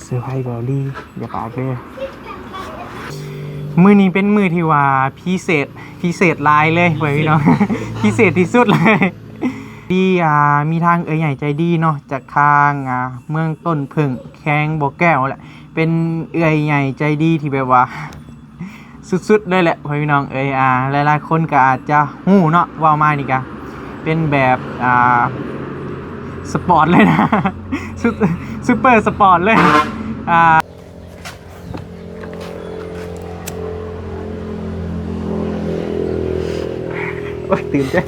ເຊີໄພບອລລີ ຢ່າປາກເດີ. ມື້ນີ້ເປັນມື້ທີ່ວ່າພິເສດ ພິເສດຫຼາຍເລີຍ ພໍ່ແມ່ພີ່ນ້ອງ ພິເສດທີ່ສຸດເລີຍ. ດີ ອ່າ ມີທາງເອື້ອຍໃຫຍ່ໃຈດີເນາະ ຈາກທາງ ອ່າ ເມືອງຕົ້ນເຜິ້ງ ແຂວງບໍ່ແກ້ວແຫຼະ ເປັນເອື້ອຍໃຫຍ່ໃຈດີທີ່ແບບວ່າ ສຸດໆເລີຍແຫຼະ ພໍ່ແມ່ພີ່ນ້ອງເອີຍ. ອ່າ ຫຼາຍໆຄົນກໍອາດຈະຮູ້ເນາະ ເວົ້າມານີ້ກະເປັນແບບ ອ່າ ສະປອດເລີຍນະ ຊຸບ ຊຸບເປີສະປອດເລີຍ. ອ່າ ໂອ້ຍ ຕື່ນເຕັ້ນ.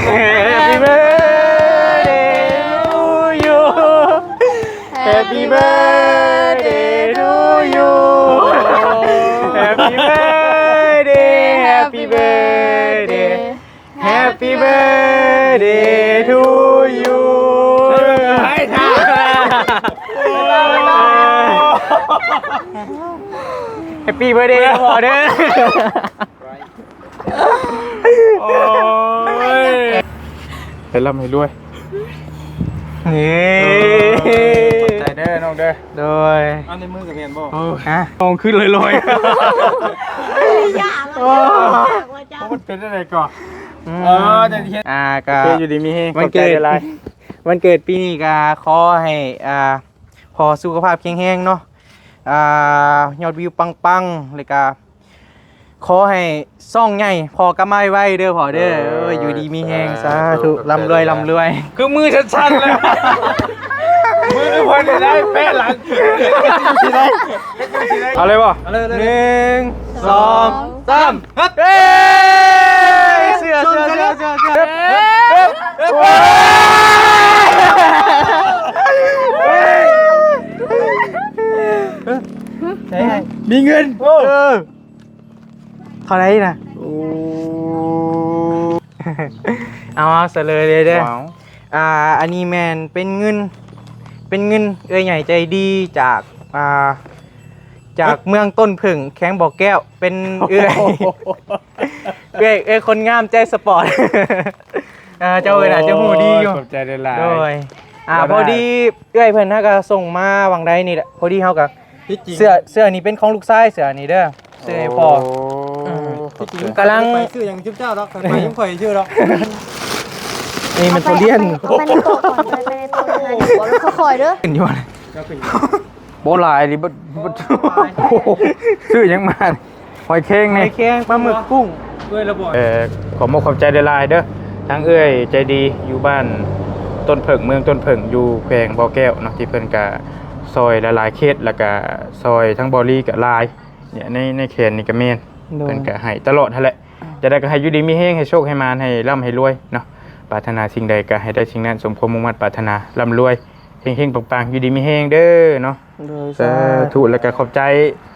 Happy birthday to you. Happy birthday to you. Happy birthday, happy birthday. Happy birthday to you. ແຮບປີ້ເບີດເດ ພໍ່ເດີ. ໂອ້ຍ ໃຫ້ລ່ຳໃຫ້ລວຍ. ເອີ ຂອບໃຈເດີນ້ອງເດີ. ໂດຍ ອັນໃນມືກໍແມ່ນບໍ່? ໂອ້ຍ ຮະ ນ້ອງຂຶ້ນລອຍໆ. ໂອ້ຍ ມັນເປັນຈັ່ງໃດກໍ ອືມ ເອີ ເຈົ້າຊິເຮັດ ອ່າ ກໍ ໂອເຄ ຢູ່ດີມີແຮງ ວັນເກີດ ຂອບໃຈຫຼາຍ. ວັນເກີດປີນີ້ກໍຂໍໃຫ້ ອ່າ ພໍ່ສຸຂະພາບແຂງແຮງເນາະ ອ່າ ຍອດວິວປັງໆ ແລ້ວກໍ ຂໍໃຫ້ຊ່ອງໃຫຍ່ພໍ່ກັບມາໄວໆເດີພໍ່ເດີ. ເອີ ເອີ ຢູ່ດີມີແຮງ ສາທຸ ສາທຸ ລ່ຳລວຍ ລ່ຳລວຍ. ຄືມືສັ່ນໆເລີຍ ມືເພິ່ນໄດ້ແປະຫຼັງ. ເອົາເລີຍບໍ່? ເອົາເລີຍ ເອົາເລີຍ ໜຶ່ງ ສອງ ສາມ ເຮີ້ຍ ເຊື່ອ ເຊື່ອ ເຊື່ອ ເຊື່ອ ເຊື່ອ. ມີເງິນ ເອີ ເທົ່າໃດນະ? ໂອ້ ເອົາ ເອົາ ສະເລີຍເດີ. ວ້າວ ອ່າ ອັນນີ້ແມ່ນເປັນເງິນ ເປັນເງິນເອື້ອຍໃຫຍ່ໃຈດີຈາກ ອ່າ ຈາກເມືອງຕົ້ນເຜິ້ງ ແຂວງບໍ່ແກ້ວ ເປັນເອື້ອຍ ເອື້ອຍ ເອື້ອຍຄົນງາມໃຈສະປອດ. ອ່າ ເຈົ້າເອີຍ ອາດຈະຮູ້ດີຢູ່. ໂອ້ຍ ຂອບໃຈຫຼາຍໆ. ໂດຍ ອ່າ ບໍ່ໄດ້ ພໍດີເອື້ອຍເພິ່ນຫາກະສົ່ງມາຫວ່າງໃດນີ້ແຫຼະ ພໍດີເຮົາກະ ທີ່ຈິງ ເສື້ອ ເສື້ອນີ້ເປັນຂອງລູກຊາຍ ເສື້ອນີ້ເດີ ຊື້ໃຫ້ພໍ່. ໂອ້ ອືມ ທີ່ຈິງ ກຳລັງ ຂ້ອຍບໍ່ໄດ້ໄປຊື້ຫຍັງຈຸມເຈົ້າດອກ ຂ້ອຍໄປຂອງຂ້ອຍຊື່ດອກ. ນີ້ມັນທຸລຽນ ເອົາໄປໃນໂຕະກ່ອນ ໄປໃນໂຕະ ຄ່ອຍໆເດີ. ຂຶ້ນຢູ່ ບໍ່ຫຼາຍນີ້ ບໍ່ ບໍ່ ຊື້ຫຍັງມາ? ຫອຍແຄງນີ້ ຫອຍແຄງ ປາໝຶກ ກຸ້ງ. ເອື້ອຍລະບໍ່ ເອີ ຂໍຂອບໃຈຫຼາຍໆເດີ ທາງເອື້ອຍໃຈດີຢູ່ບ້ານຕົ້ນເຜິ້ງ ເມືອງຕົ້ນເຜິ້ງ ຢູ່ແຂວງບໍ່ແກ້ວເນາະ ທີ່ເພິ່ນກະຊ່ອຍຫຼາຍໆເຂດ ແລ້ວກະຊ່ອຍທາງບໍ່ລີກະຫຼາຍ. ເນຍ ໃນ ໃນແຂນນີ້ກະແມ່ນ ໂດຍ ເພິ່ນກະໃຫ້ຕະຫຼອດຫັ້ນແຫຼະ. ຈັ່ງໃດກະໃຫ້ຢູ່ດີມີແຮງ ໃຫ້ໂຊກໃຫ້ໝານ ໃຫ້ລ່ຳໃຫ້ລວຍເນາະ ປາດຖະໜາສິ່ງໃດກະໃຫ້ໄດ້ສິ່ງນັ້ນ ສົມຄວາມມຸ່ງມາດປາດຖະໜາ ລ່ຳລວຍ ເຮັງໆປັງໆ ຢູ່ດີມີແຮງເດີເນາະ. ໂດຍ ສາທຸ ສາທຸ ແລ້ວກະຂອບໃຈ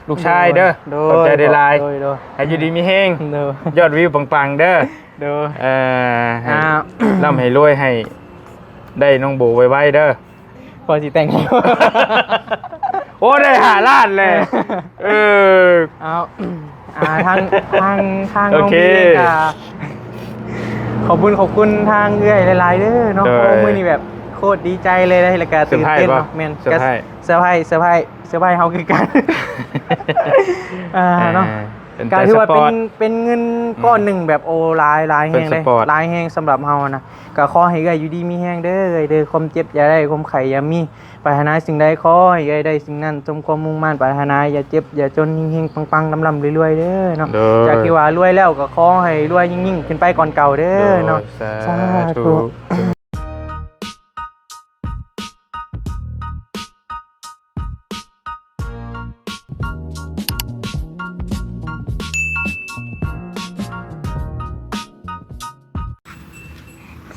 ລູກຊາຍເດີ. ໂດຍ ຂອບໃຈຫຼາຍໆ ໂດຍ ໂດຍ ໃຫ້ຢູ່ດີມີແຮງ ໂດຍ ຍອດວິວປັງໆເດີ. ໂດຍ ເອີ ໃຫ້ ອ່າ ລ່ຳໃຫ້ລວຍ ໃຫ້ໄດ້ນ້ອງໂບໄວໆເດີ. ພໍຊິແຕ່ງ ໂອ້ ໄດ້ຫ້າລ້ານແຫຼະ. ເອີ ເອົາ ອ່າ ທາງ ທາງ ທາງ ໂອເຄ ນ້ອງບີກະ ຂອບຄຸນ ຂອບຄຸນທາງເອື້ອຍຫຼາຍໆເດີເນາະ. ໂດຍ ໂອ້ ມື້ນີ້ແບບໂຄດດີໃຈເລີຍ ແລ້ວກະຕື່ນເຕັ້ນເນາະ. ແມ່ນ ເຊີໄພ ເຊີໄພ ເຊີໄພ ເຊີໄພເຮົາຄືກັນ. ອ່າ ອ່າ ເນາະ ເປັນ ກະຖືວ່າເປັນ ສະປອດ ເປັນເງິນ ອືມ ກ້ອນໜຶ່ງແບບ ໂອ້ ຫຼາຍ ຫຼາຍແຮງເລີຍ ເປັນສະປອດ ຫຼາຍແຮງສຳລັບເຮົານະ. ກະຂໍໃຫ້ເອື້ອຍຢູ່ດີມີແຮງເດີເອື້ອຍເດີ ຄວາມເຈັບຢ່າໄດ້ ຄວາມໄຂ້ຢ່າມີ ປາດຖະໜາສິ່ງໃດຂໍໃຫ້ເອື້ອຍໄດ້ສິ່ງນັ້ນ ສົມຄວາມມຸ່ງມາດປາດຖະໜາ ຢ່າເຈັບຢ່າຈົນ ເຮັງໆປັງໆ ລ່ຳໆລວຍໆເດີເນາະ. ໂດຍ ຈາກທີ່ວ່າລວຍແລ້ວກໍຂໍໃຫ້ລວຍຍິ່ງໆຂຶ້ນໄປກ່ອນເກົ່າເດີເນາະ. ໂດຍ ສາທຸ ສາທຸ.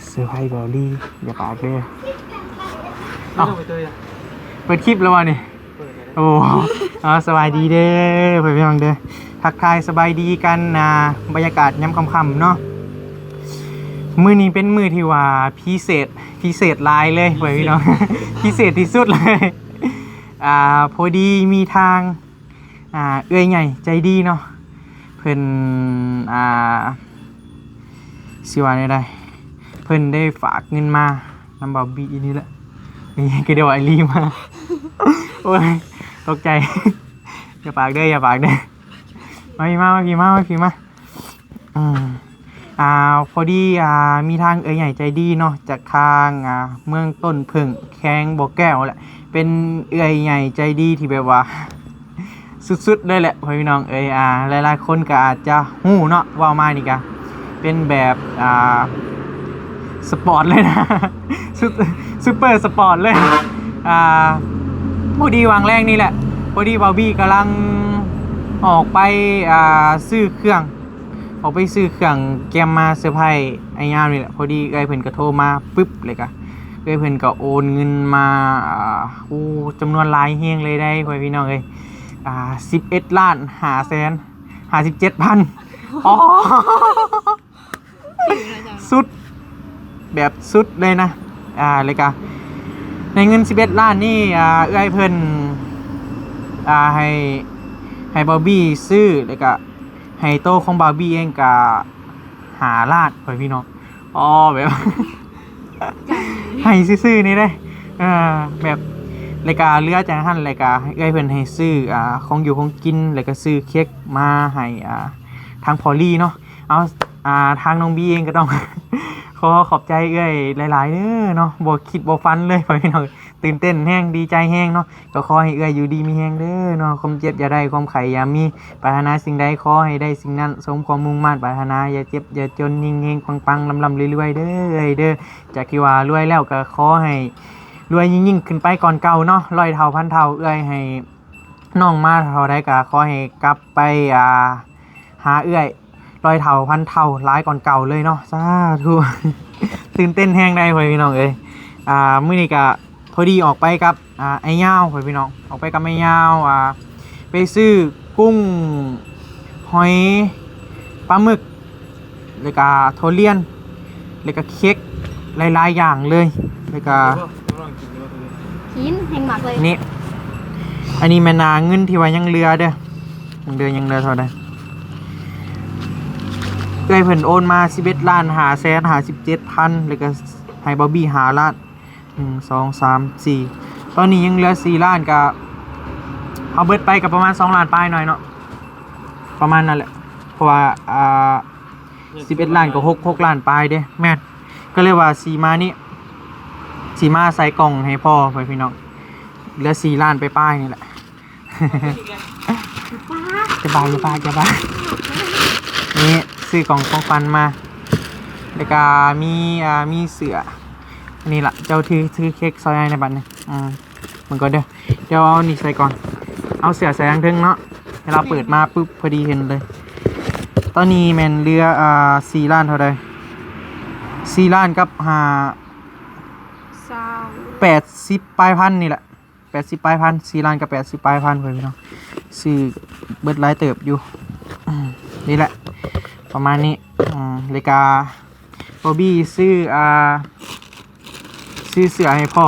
ເຊີໄພບອລລີ ຢ່າປາກເດີ. ເອົ້າ ເປີດຄລິບແລ້ວຫວານີ້? ເປີດແລ້ວ. ໂອ້ ເອົາ ສະບາຍດີເດີ ພໍ່ແມ່ພີ່ນ້ອງເດີ ທັກທາຍສະບາຍດີກັນ ອ່າ ບັນຍາກາດຍາມຄ່ຳໆເນາະ. ມື້ນີ້ເປັນມື້ທີ່ວ່າພິເສດ ພິເສດຫຼາຍເລີຍ ພໍ່ແມ່ພີ່ນ້ອງ ພິເສດທີ່ສຸດເລີຍ. ອ່າ ພໍດີມີທາງ ອ່າ ເອື້ອຍໃຫຍ່ໃຈດີເນາະ ເພິ່ນ ເພິ່ນ ອ່າ ຊິວ່າແນວໃດ ເພິ່ນໄດ້ຝາກເງິນມານຳບ່າວບີນີ້ແຫຼະ. ນີ້ຄືໄດ້ວ່າໄອລີມາ ໂອ້ຍ ຕົກໃຈ. ຢ່າປາກເດີ ຢ່າປາກເດີ. ມາພີ້ມາ ມາພີ້ມາ ມາພີ້ມາ. ອືມ ອ່າ ພໍດີ ອ່າ ມີທາງເອື້ອຍໃຫຍ່ໃຈດີເນາະ ຈາກທາງ ອ່າ ເມືອງຕົ້ນເຜິ້ງ ແຂວງບໍ່ແກ້ວແຫຼະ ເປັນເອື້ອຍໃຫຍ່ໃຈດີທີ່ແບບວ່າ ສຸດໆເລີຍແຫຼະ ພໍ່ແມ່ພີ່ນ້ອງເອີຍ. ອ່າ ຫຼາຍໆຄົນກໍອາດຈະຮູ້ເນາະ ເວົ້າມານີ້ກະເປັນແບບ ອ່າ ສະປອດເລີຍນະ ຊຸບ ຊຸບເປີສະປອດເລີຍ. ອ່າ ພໍດີຫວ່າງແລງນີ້ແຫຼະ ພໍດີບ່າວບີກຳລັງອອກໄປ ອ່າ ຊື້ເຄື່ອງ ອອກໄປຊື້ເຄື່ອງກຽມມາເຊີໄພອ້າຍຍາມນີ້ແຫຼະ. ພໍດີເອື້ອຍເພິ່ນກໍໂທມາປຶບ ແລ້ວກໍເອື້ອຍເພິ່ນກໍໂອນເງິນມາ ອ່າ ໂອ້ ຈຳນວນຫຼາຍແຮງເລີຍໃດ໋ ພໍ່ແມ່ພີ່ນ້ອງເອີຍ. ອ່າ ສິບເອັດລ້ານຫ້າແສນຫ້າສິບເຈັດພັນ. ອໍ ສຸດ ແບບສຸດເລີຍນະ. ອ່າ ແລ້ວກະໃນເງິນສິບເອັດລ້ານນີ້ ອ່າ ເອື້ອຍເພິ່ນ ອ່າ ໃຫ້ ໃຫ້ບາບີຊື້ ແລ້ວກະໃຫ້ໂຕຂອງບາບີເອງກະຫ້າລ້ານ ພໍ່ແມ່ພີ່ນ້ອງ. ອໍ ແບບ ໃຫ້ຊື່ໆນີ້ເດ້ ເອີ ແບບ ແລ້ວກະເຫຼືອຈາກຫັ້ນ ແລ້ວກະເອື້ອຍເພິ່ນໃຫ້ຊື້ ອ່າ ຂອງຢູ່ຂອງກິນ ແລ້ວກະຊື້ເຄັກມາໃຫ້ ອ່າ ທາງພໍ່ລີເນາະ. ເອົາ ອ່າ ທາງນ້ອງບີເອງກໍຕ້ອງ ຂໍຂອບໃຈເອື້ອຍຫຼາຍໆເດີເນາະ ບໍ່ຄິດບໍ່ຝັນເລີຍ ພໍ່ແມ່ພີ່ນ້ອງ ຕື່ນເຕັ້ນແຮງ ດີໃຈແຮງເນາະ. ກໍຂໍໃຫ້ເອື້ອຍຢູ່ດີມີແຮງເດີເນາະ ຄວາມເຈັບຢ່າໄດ້ ຄວາມໄຂ້ຢ່າມີ ປາດຖະໜາສິ່ງໃດຂໍໃຫ້ໄດ້ສິ່ງນັ້ນ ສົມຄວາມມຸ່ງມາດປາດຖະໜາ ຢ່າເຈັບຢ່າຈົນ ເຮງໆປັງໆ ລ່ຳໆລວຍໆເດີເອື້ອຍເດີ. ຈາກທີ່ວ່າລວຍແລ້ວກໍຂໍໃຫ້ລວຍຍິ່ງໆຂຶ້ນໄປກ່ອນເກົ່າເນາະ ຮ້ອຍເທົ່າພັນເທົ່າ. ເອື້ອຍໃຫ້ນ້ອງມາເທົ່າໃດກໍຂໍໃຫ້ກັບໄປ ອ່າ ຫາເອື້ອຍ ຮ້ອຍເທົ່າພັນເທົ່າ ຫຼາຍກ່ອນເກົ່າເລີຍເນາະ ສາທຸ. ຕື່ນເຕັ້ນແຮງໃດ໋ ພໍ່ແມ່ພີ່ນ້ອງເອີຍ. ອ່າ ມື້ນີ້ກະພໍດີອອກໄປກັບ ອ່າ ອ້າຍຍາວ ພໍ່ແມ່ພີ່ນ້ອງ ອອກໄປກັບອ້າຍຍາວ ອ່າ ໄປຊື້ກຸ້ງ ຫອຍ ປາໝຶກ ແລ້ວກະທຸລຽນ ແລ້ວກະເຄັກ ຫຼາຍໆຢ່າງເລີຍ ແລ້ວກະ ກິນແຮງມັກເລີຍ ນີ້ ອັນນີ້ແມ່ນ ອ່າ ເງິນທີ່ວ່າຍັງເຫຼືອເດີ ຍັງເຫຼືອ ຍັງເຫຼືອເທົ່າໃດ. ເອື້ອຍເພິ່ນໂອນມາສິບເອັດລ້ານຫ້າແສນຫ້າສິບເຈັດພັນ ແລ້ວກໍໃຫ້ບາບີຫ້າລ້ານ ໜຶ່ງ ສອງ ສາມ ສີ່ ຕອນນີ້ຍັງເຫຼືອສີ່ລ້ານ ກໍເຮົາເບິດໄປກໍປະມານສອງລ້ານປາຍໜ້ອຍເນາະ ປະມານນັ້ນແຫຼະ ເພາະວ່າ ອ່າ ສິບເອັດລ້ານກໍຫົກ ຫົກລ້ານປາຍເດ້. ແມ່ນ ກໍເລີຍວ່າຊິມານີ້ ຊິມາໃສ່ກ່ອງໃຫ້ພໍ່ ພໍ່ແມ່ພີ່ນ້ອງ ເຫຼືອສີ່ລ້ານປາຍໆນີ້ແຫຼະ. ຢ່າບາກ ຢ່າບາກ ຢ່າບາກ. ນີ້ ຊື້ຂອງຂວັນມາ ແລ້ວກະມີ ອ່າ ມີເສື້ອ ນີ້ລະ ເຈົ້າຖື ຖືເຄັກຊ່ອຍອ້າຍແດ່ບັດນີ້. ອືມ ເບິ່ງກ່ອນເດີ ດຽວເອົານີ້ໃສ່ກ່ອນ ເອົາເສື້ອໃສ່ທາງເທິງເນາະ ເວລາເປີດມາປຶບ ພໍດີເຫັນເລີຍ. ຕອນນີ້ແມ່ນເຫຼືອ ອ່າ ສີ່ລ້ານເທົ່າໃດ ສີ່ລ້ານກັບຫ້າ ຊາວ ແປດສິບປາຍພັນນີ້ແຫຼະ ແປດສິບປາຍພັນ ສີ່ລ້ານກັບແປດສິບປາຍພັນ ພໍ່ແມ່ພີ່ນ້ອງ ຊື້ເບິດຫຼາຍເຕີບຢູ່. ອືມ ນີ້ແຫຼະ ປະມານນີ້. ອືມ ແລ້ວກະບອບບີ້ຊື້ ອ່າ ຊື້ເສື້ອໃຫ້ພໍ່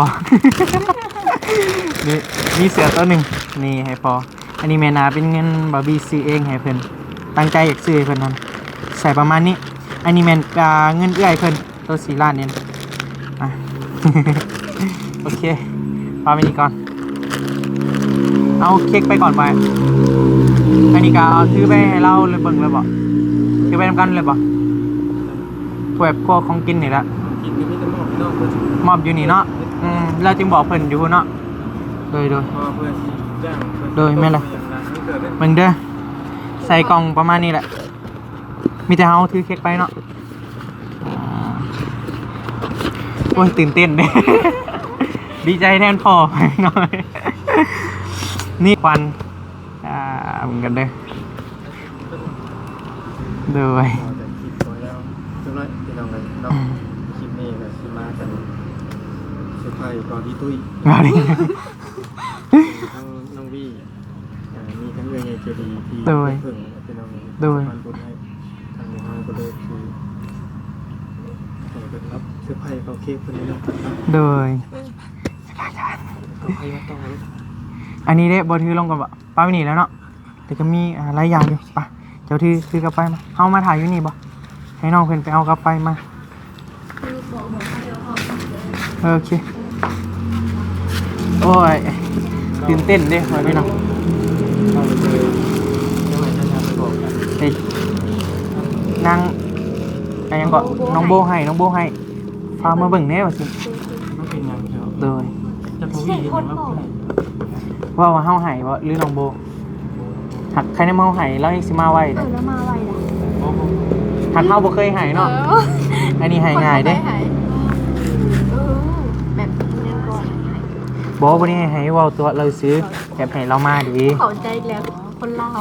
ນີ້ ມີເສື້ອໂຕໜຶ່ງນີ້ໃຫ້ພໍ່. ອັນນີ້ແມ່ນ ອ່າ ເປັນເງິນບອບບີ້ຊື້ເອງໃຫ້ເພິ່ນ ຕັ້ງໃຈຢາກຊື້ໃຫ້ເພິ່ນຫັ້ນ ໃສ່ປະມານນີ້. ອັນນີ້ແມ່ນ ອ່າ ເງິນເອື້ອຍເພິ່ນ ໂຕສີ່ລ້ານນີ້. ອ່ະ ໂອເຄ ວາງໄວ້ນີ້ກ່ອນ ເອົາເຄັກໄປກ່ອນໄປ. ອັນນີ້ກໍເອົາຖືໄປໃຫ້ລາວເບິ່ງເລີຍບໍ? ຖືໄປນຳກັນເລີຍບໍ? ແບບພວກຂອງກິນນີ້ແຫຼະ ຂອງກິນກໍມີແຕ່ມອບໃຫ້ນ້ອງເພິ່ນ ມອບຢູ່ນີ້ເນາະ. ອືມ ແລ້ວຈຶ່ງບອກເພິ່ນຢູ່ພຸ້ນເນາະ. ໂດຍ ໂດຍ ເພາະວ່າເພິ່ນຊິຈ້າງເພິ່ນ ໂດຍ ແມ່ນແຫຼະ ເບິ່ງເດີ ໃສ່ກ່ອງປະມານນີ້ແຫຼະ. ມີແຕ່ເຮົາຖືເຄັກໄປເນາະ. ໂອ້ຍ ຕື່ນເຕັ້ນເດ້ ດີໃຈແທນພໍ່ນ້ອຍ. ນີ້ຂວັນ ອ່າ ເບິ່ງກັນເດີ ໂດຍ ເອົາແຕ່ຄລິບໄວ້ແລ້ວ ຈັກໜ້ອຍພີ່ນ້ອງເອີຍເນາະ. ອືມ ຄລິບນີ້ກໍຊິມາກັນເຊີໄພຣສ໌ ບອບບີ້ຕຸ້ຍ ບອບບີ້ ທັງນ້ອງວີ ອ່າ ມີທັງເອື້ອຍໃຫຍ່ໃຈດີທີ່ ໂດຍ ເພິ່ງພີ່ນ້ອງ ໂດຍ ສະພານບຸນໃຫ້ ທາງເຮົາກໍເລີຍຄືໃຫ້ເພິ່ນມາເຊີໄພຣສ໌ເປົ່າເຄັກເພິ່ນເນາະ. ໂດຍ ເອົາໃຜມາຕໍ່ເລີຍ ອັນນີ້ເດ້ ບໍ່ຖືລົງກ່ອນບໍ? ປະມານນີ້ແຫຼະເນາະ ແຕ່ກໍມີ ອ່າ ຫຼາຍຢ່າງຢູ່ ໄປ. າຖື ຖືກັບໄຟມາ. ເຮົາມາຖ້າຢູ່ນີ້ບໍ່? ໃຫ້ນ້ອງເພິ່ນໄປເອົາກັບໄຟມາ. ໂອເຄ. ໂອ້ຍ ຕື່ນເຕັ້ນເດ້ ພໍ່ແມ່ພີ່ນ້ອງ. ເອີຍ ນາງ ອັນຫຍັງເກາະ? ນ້ອງໂບໃຫ້ ນ້ອງໂບໃຫ້ ພາມາເບິ່ງແດ່ວ່າຊິ. ມັນເປັນຫຍັງເຈົ້າ? ໂດຍ ຈະບໍ່ມີເຮັດຫຍັງ. ເວົ້າວ່າເຮົາໃຫ້ບໍ່ ຫຼືນ້ອງໂບ? ຫາກໃຄນຳເຮົາໃຫ້ ລາວຍັງຊິມາໄວ. ເອີ ລາວມາໄວນະ. ຫາກເຮົາບໍ່ເຄີຍໃຫ້ເນາະ. ເອີ ອັນນີ້ໃຫ້ງ່າຍເດ້. ເອີ ແບບ ບໍ່ ບໍ່ໄດ້ໃຫ້ເວົ້າຕົວະລາວຊື່ ແບບໃຫ້ລາວມາເດ້. ເຂົ້າໃຈອີກແລ້ວ ຄົນລາວ ເ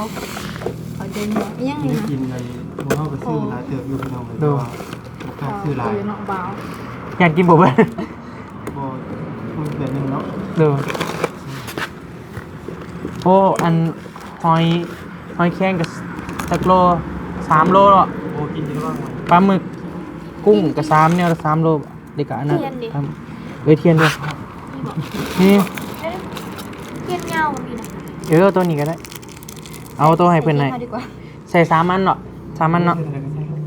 ຂົ້າໃຈແນ່. ອີຫຍັງນີ້ນະ? ກິນໄດ້ ໝູ່ເຮົາກໍຊື້ຫຼາຍເຕີບຢູ່ ພີ່ນ້ອງເອີຍ. ໂດຍ ແຕ່ວ່າບໍ່ກ້າຊື້ຫຼາຍ. ເອີ ເນາະ ບ່າວ ຢ້ານກິນບໍ່ເບິດ. ບໍ່ ມັນແບບໜຶ່ງເນາະ. ໂດຍ. ໂອ້ ອັນ ຫອຍ ຫອຍແຄງກໍຈັກໂລ? ສາມໂລເນາະ. ໂອ້ ກິນຢູ່ລະຫວ່າງ ປາໝຶກ ກຸ້ງກໍສາມ ແນວລະສາມໂລ. ເດກະອັນນັ້ນ ທຽນເດ ເອີ ທຽນເດ້. ນີ້ ທຽນຍາວກໍມີນະ. ເອີ ເອົາໂຕນີ້ກໍໄດ້ ເອົາໂຕໃຫ້ເພິ່ນໃຫ້. ໃສ່ສາມອັນເນາະ ສາມອັນເນາະ.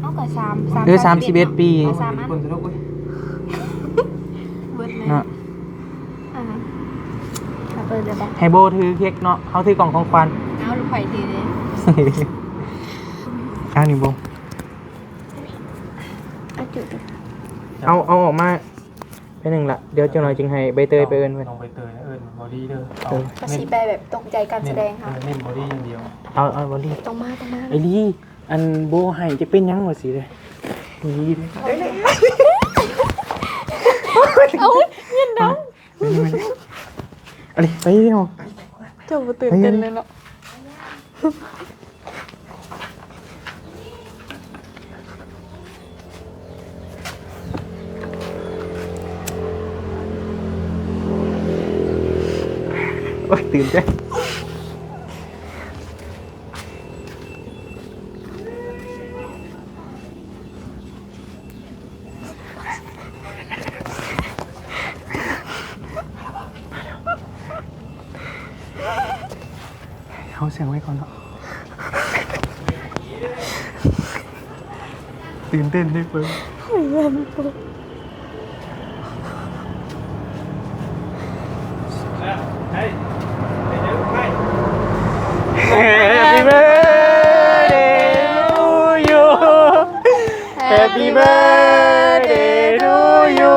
ເອົາກໍສາມ ເອີ ສາມສິບເອັດປີ ສາມອັນ ເບິດເລີຍເນາະ. ອ່າ ເອົາເປີດເລີຍບໍ່? ໃຫ້ໂບຖືເຄ້ກເນາະ ເຮົາຖືກ່ອງຂອງຂວັນ. ເອົາ ລູກໄຟຖືເດ້. ອັນນີ້ໂບ ເອົາ ເອົາອອກມາ ແປັບໜຶ່ງລະ ດຽວຈັກໜ່ອຍຈຶ່ງໃຫ້ໃບເຕີຍໄປເອີ້ນເພິ່ນ. ນ້ອງໃບເຕີຍເອີ້ນບໍ່ດີເດີ. ເອີ ເຂົາຊິໄປແບບຕົກໃຈການສະແດງເຮົາ. ເອີ ເນັ້ນບໍ່ດີຢ່າງດຽວ. ເອົາ ເອົາບໍ່ດີ ຕ້ອງມາ ຕ້ອງມາ. ໄອ້ລີ ອັນໂບໃຫ້ຈະເປັນຫຍັງວ່າຊິເດ້. ເອົາ ຍິນດຳ. ອັນນີ້ໄປເນາະ ເຈົ້າບໍ່ຕື່ນເຕັ້ນເລີຍເນາະ. ໂອ້ຍ ຕື່ນເຕັ້ນ. ເຮົາສຽງໄວ້ກ່ອນເນາະ. ຕື່ນເຕັ້ນເດ້ເບິ່ງ. Happy birthday to you. Happy birthday to you.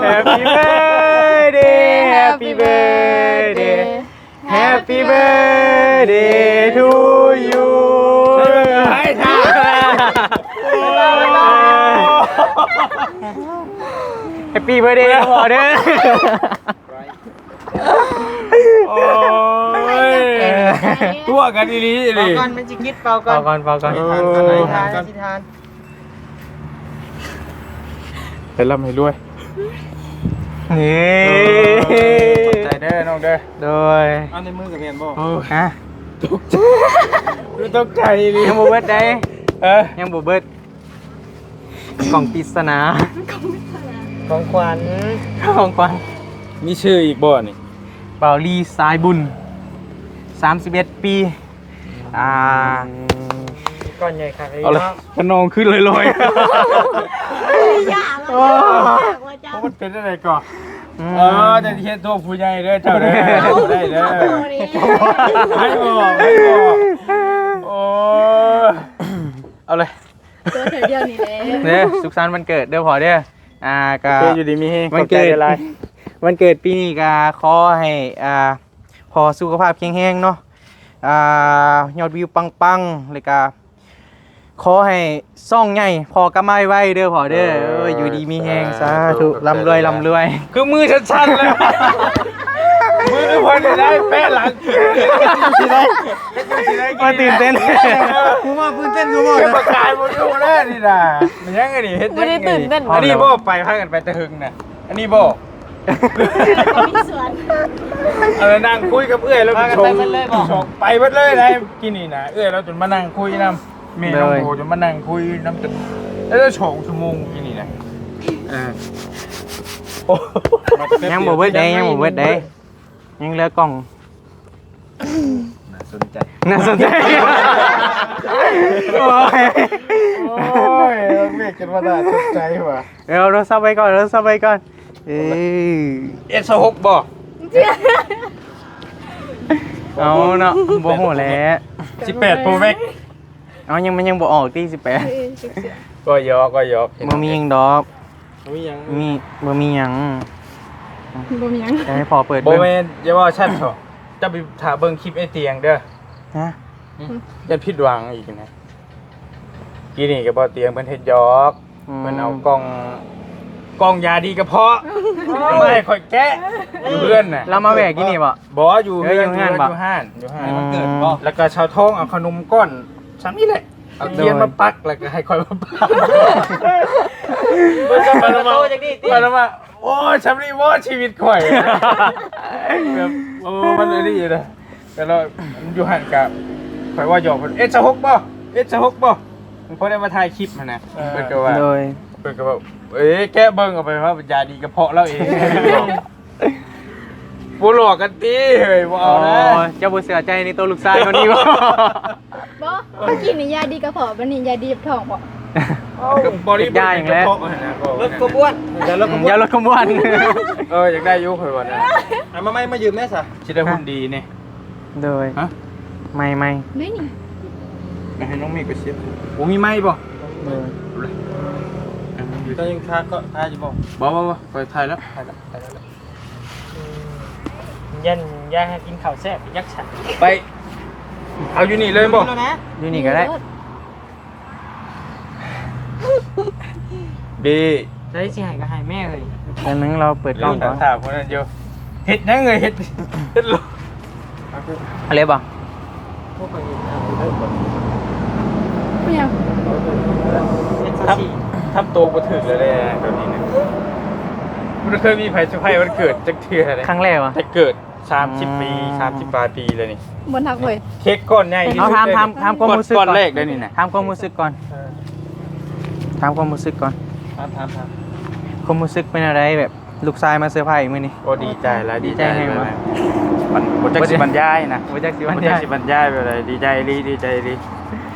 Happy birthday, happy birthday, happy birthday to you. Happy birthday ພໍ່ເດີ. ໂອ້ຍ ຕົວະກັນອີ່ຫຼີ ອີ່ຫຼີ. ເປົ່າກ່ອນ ມັນຊິກິດ ເປົ່າກ່ອນ ເປົ່າກ່ອນ ເປົ່າກ່ອນ. ເອີ ອະທິຖານ ອະທິຖານ. ໃຫ້ລ່ຳໃຫ້ລວຍ. ເອີ ຂອບໃຈເດີນ້ອງເດີ. ໂດຍ. ເອົາໃນມືກໍແມ່ນບໍ່? ໂອ້ ຮະ ຕົກໃຈ ຄືຕົກໃຈອີ່ຫຼີ. ຍັງບໍ່ເບິດໃດ. ເອີ ຍັງບໍ່ເບິດ. ກ່ອງປິດສະໜາ ຂອງຂວັນ ຂອງຂວັນ. ມີຊື່ອີກບໍ່ນີ້? ບ່າວລີ ສາຍບຸນ ສາມສິບເອັດປີ. ອ່າ ກ້ອນໃຫຍ່ຄັກເລີຍ. ເອົາລະ ເນາະ ຂະນອງຂຶ້ນລອຍໆ. ຢ່າລະ ໂອ້ ມັນເປັນຈັ່ງໃດກໍ ອືມ ເອີ ຈະເຮັດໂທດຜູ້ໃຫຍ່ເດີເຈົ້າເດີ. ໄດ້ເດີ ໃຫ້ບອກ ໃຫ້ບອກ. ໂອ້ຍ ເອົາເລີຍ. ຕົວແຖວດຽວນີ້ແຫຼະ. ເດີ ສຸກສັນວັນເກີດເດີພໍ່ເດີ. ອ່າ ກະ ໂອເຄ ຢູ່ດີມີແຮງ ຂອບໃຈຫຼາຍ. ວັນເກີດປີນີ້ກະຂໍໃຫ້ ອ່າ ພໍ່ສຸຂະພາບແຂງແຮງເນາະ, ອ່າ ຍອດວິວປັງໆ ແລ້ວກະຂໍໃຫ້ຊ່ອງໃຫຍ່ ພໍ່ກັບມາໄວໆເດີພໍ່ເດີ. ເອີ ເອີ ຢູ່ດີມີແຮງ ສາທຸ ສາທຸ ລ່ຳລວຍ ລ່ຳລວຍ. ຄືມືສັ່ນໆແລ້ວ ມືເພິ່ນໄດ້ແປະຫຼັງ. ໂອ້ຍ ຕື່ນເຕັ້ນ ເອີ ຄືວ່າຕື່ນເຕັ້ນຄືບໍ່ ປະກາຍບໍ່ຢູ່ແລ້ວນີ້ນະ. ແມ່ນຫຍັງອັນນີ້ ເຮັດຫຍັງ ບໍ່ໄດ້ຕື່ນເຕັ້ນ. ອັນນີ້ບໍ່ ໄປພາກັນໄປແຕ່ຫຶງນະ. ອັນນີ້ບໍ່ ມີສວນ ອັນນັ້ນນັ່ງຄຸຍກັບເອື້ອຍແລ້ວ ພາກັນໄປເບິດເລີຍບໍ່? ໄປເບິດເລີຍໄດ໋ ກີ້ນີ້ນະ. ເອື້ອຍລາວຈົນມານັ່ງຄຸຍນຳ ແມ່ນ້ອງໂບ ໂດຍ ຈົນມານັ່ງຄຸຍນຳຈົນ ແລ້ວສອງຊົ່ວໂມງກີ້ນີ້ນະ. ເອີ ໂອ້ ຍັງບໍ່ເບິດເດ້ ຍັງບໍ່ເບິດເດ້. ຍັງເຫຼືອກ່ອງ ໜ້າສົນໃຈ ໜ້າສົນໃຈ. ໂອ້ຍ ໂອ້ຍ ເມກຈົນວ່າໜ້າສົນໃຈວ່າ ເອີ ເອົາໂທລະສັບໄວ້ກ່ອນ ເອົາໂທລະສັບໄວ້ກ່ອນ ເອີ ເອັດຊາວຫົກບໍ່? ເອົາເນາະ ບໍ່ຮູ້ແຫຼະ ສິບແປດໂປຣແມັກ ເອົາ ຍັງ ມັນຍັງບໍ່ອອກຕິ ສິບແປດ ເອີ ເອີ ເອີ ກໍຢອກ ກໍຢອກ ບໍ່ມີຫຍັງດອກ ບໍ່ມີຫຍັງ ມີ ບໍ່ມີຫຍັງ ບໍ່ມີຫຍັງ ຈະໃຫ້ພໍ່ເປີດ ບໍ່ ເບິ່ງ ແມ່ນ ຢ່າເວົ້າຊັ້ນເຖາະ ເຈົ້າໄປຖ້າເບິ່ງຄລິບໄອ້ຕຽງເດີ ຮະ ຢ້ານຜິດຫວັງອີກນະ ກີ້ນີ້ກໍບໍ່ຕຽງເພິ່ນເຮັດຢອກ ອືມ ເພິ່ນເອົາກ່ອງ ກ່ອງຢາດີກະເພາະ ມາໃຫ້ຂ້ອຍແກະ ຢູ່ເຮືອນນະ ລາວມາແວ່ກີ້ນີ້ບໍ່? ບໍ່ ຢູ່ເຮືອນ ເອີ ຢູ່ເຮືອນບໍ່? ຢູ່ຮ້ານ ຢູ່ຮ້ານ ອືມ ວັນເກີດບໍ່? ແລ້ວກໍຊາວທອງເອົາຂະໜົມກ້ອນຊ່ຳນີ້ແຫຼະ ເອົາທຽນມາປັກ ແລ້ວກໍໃຫ້ຂ້ອຍມາປັກ ເພິ່ນກໍມາເວົ້າ ເພິ່ນກໍມາເວົ້າ ໂອ້ຍ ຊ່ຳນີ້ບໍ່ຊີວິດຂ້ອຍ ແບບ ໂອ້ ມັນອັນນີ້ນະ ແຕ່ລະ ຢູ່ຫັ້ນກະ ຂ້ອຍວ່າຢອກເພິ່ນ ເອັດຊາວຫົກບໍ່? ເອັດຊາວຫົກບໍ່? ມັນພໍໄດ້ມາຖ່າຍຄລິບຫັ້ນນະ ເອີ ເພິ່ນກໍວ່າ ໂດຍ ເພິ່ນກໍວ່າ ເອີ ແກະເບິ່ງເອົາໄປວ່າຢາດີກະເພາະລາວເອງ ບໍ່ຫຼອກກັນຕິເຮີ້ຍ ບໍ່ເອົານະ ອໍ ເຈົ້າບໍ່ເຊື່ອໃຈໃນໂຕລູກຊາຍຄົນນີ້ບໍ່? ບໍ່ ເຮົາກິນນີ້ຢາດີກະເພາະ ບັດນີ້ຢາດີຈັບທ້ອງບໍ່? ເອົ້າ ກໍບໍ່ໄດ້ຢາຫຍັງແຫຼະ ລົດຄວາມອ້ວນ ຢາລົດຄວາມອ້ວນ ຢາລົດຄວາມອ້ວນ ເອີ ຢາກໄດ້ຢູ່ຂ້ອຍວ່ານະ ເອົາມາໃໝ່ ມາຢືມແດ່ຊະ ຊິໄດ້ຫຸ່ນດີນີ້ ໂດຍ ຮະ ໃໝ່ໆ ນີ້ນີ້ ໄປໃຫ້ນ້ອງເມກໄປເຊບ ໂອ້ ມີໄມ້ບໍ່? ໂດຍ ເຈົ້າຍັງຄາ ຄາຢູ່ບໍ່? ບໍ່ ບໍ່ ບໍ່ ຂ້ອຍຖ່າຍແລ້ວ ຖ່າຍແລ້ວ ຢ້ານ ຢ້ານໃຫ້ກິນເຂົ້າແຊບ ໄປ ເອົາຢູ່ນີ້ເລີຍບໍ່? ຢູ່ນີ້ກໍໄດ້ ເອີ ເບ ໃຜຊິໃຫ້ກໍໃຫ້ແມ່ເອີຍ ອັນໜຶ່ງລາວເປີດກ້ອງກ່ອນ ຖາມຄົນນັ້ນຢູ່ ເຮັດຫຍັງເອີຍ ເຮັດ ເຮັດໂລ ເອົາເລີຍບໍ່? ເປັນຫຍັງ? ທຳ ທຳໂຕບໍ່ຖືກແລ້ວແຫຼະ ແບບນີ້ນະ ບໍ່ໄດ້ເຄີຍມີໃຜເຊີໄພວັນເກີດຈັກເທື່ອເລີຍ ຄັ້ງແລກຫວາ? ແຕ່ເກີດ ສາມສິບປີ ອືມ ສາມສິບປາຍປີແລ້ວນີ້ ບໍ່ນັບເວີຍ ເຄ້ກກ້ອນໃຫຍ່ທີ່ສຸດ ເອົາ ຖາມ ຖາມ ຖາມຄວາມຮູ້ສຶກກ່ອນ ກ້ອນແລກໄດ້ນີ້ນະ ຖາມຄວາມຮູ້ສຶກກ່ອນ ເອີ ຖາມຄວາມຮູ້ສຶກກ່ອນ ຖາມ ຖາມ ຖາມ ຄວາມຮູ້ສຶກເປັນແນວໃດ ແບບລູກຊາຍມາເຊີໄພມື້ນີ້? ໂອ້ ດີໃຈຫຼາຍ ດີໃຈແຮງບໍ່? ມັນບໍ່ຈັກຊິບັນຍາຍນະ ບໍ່ຈັກຊິບັນຍາຍ ບໍ່ຈັກຊິບັນຍາຍແບບໃດ ດີໃຈອີ່ຫຼີ ດີໃຈອີ່ຫຼີ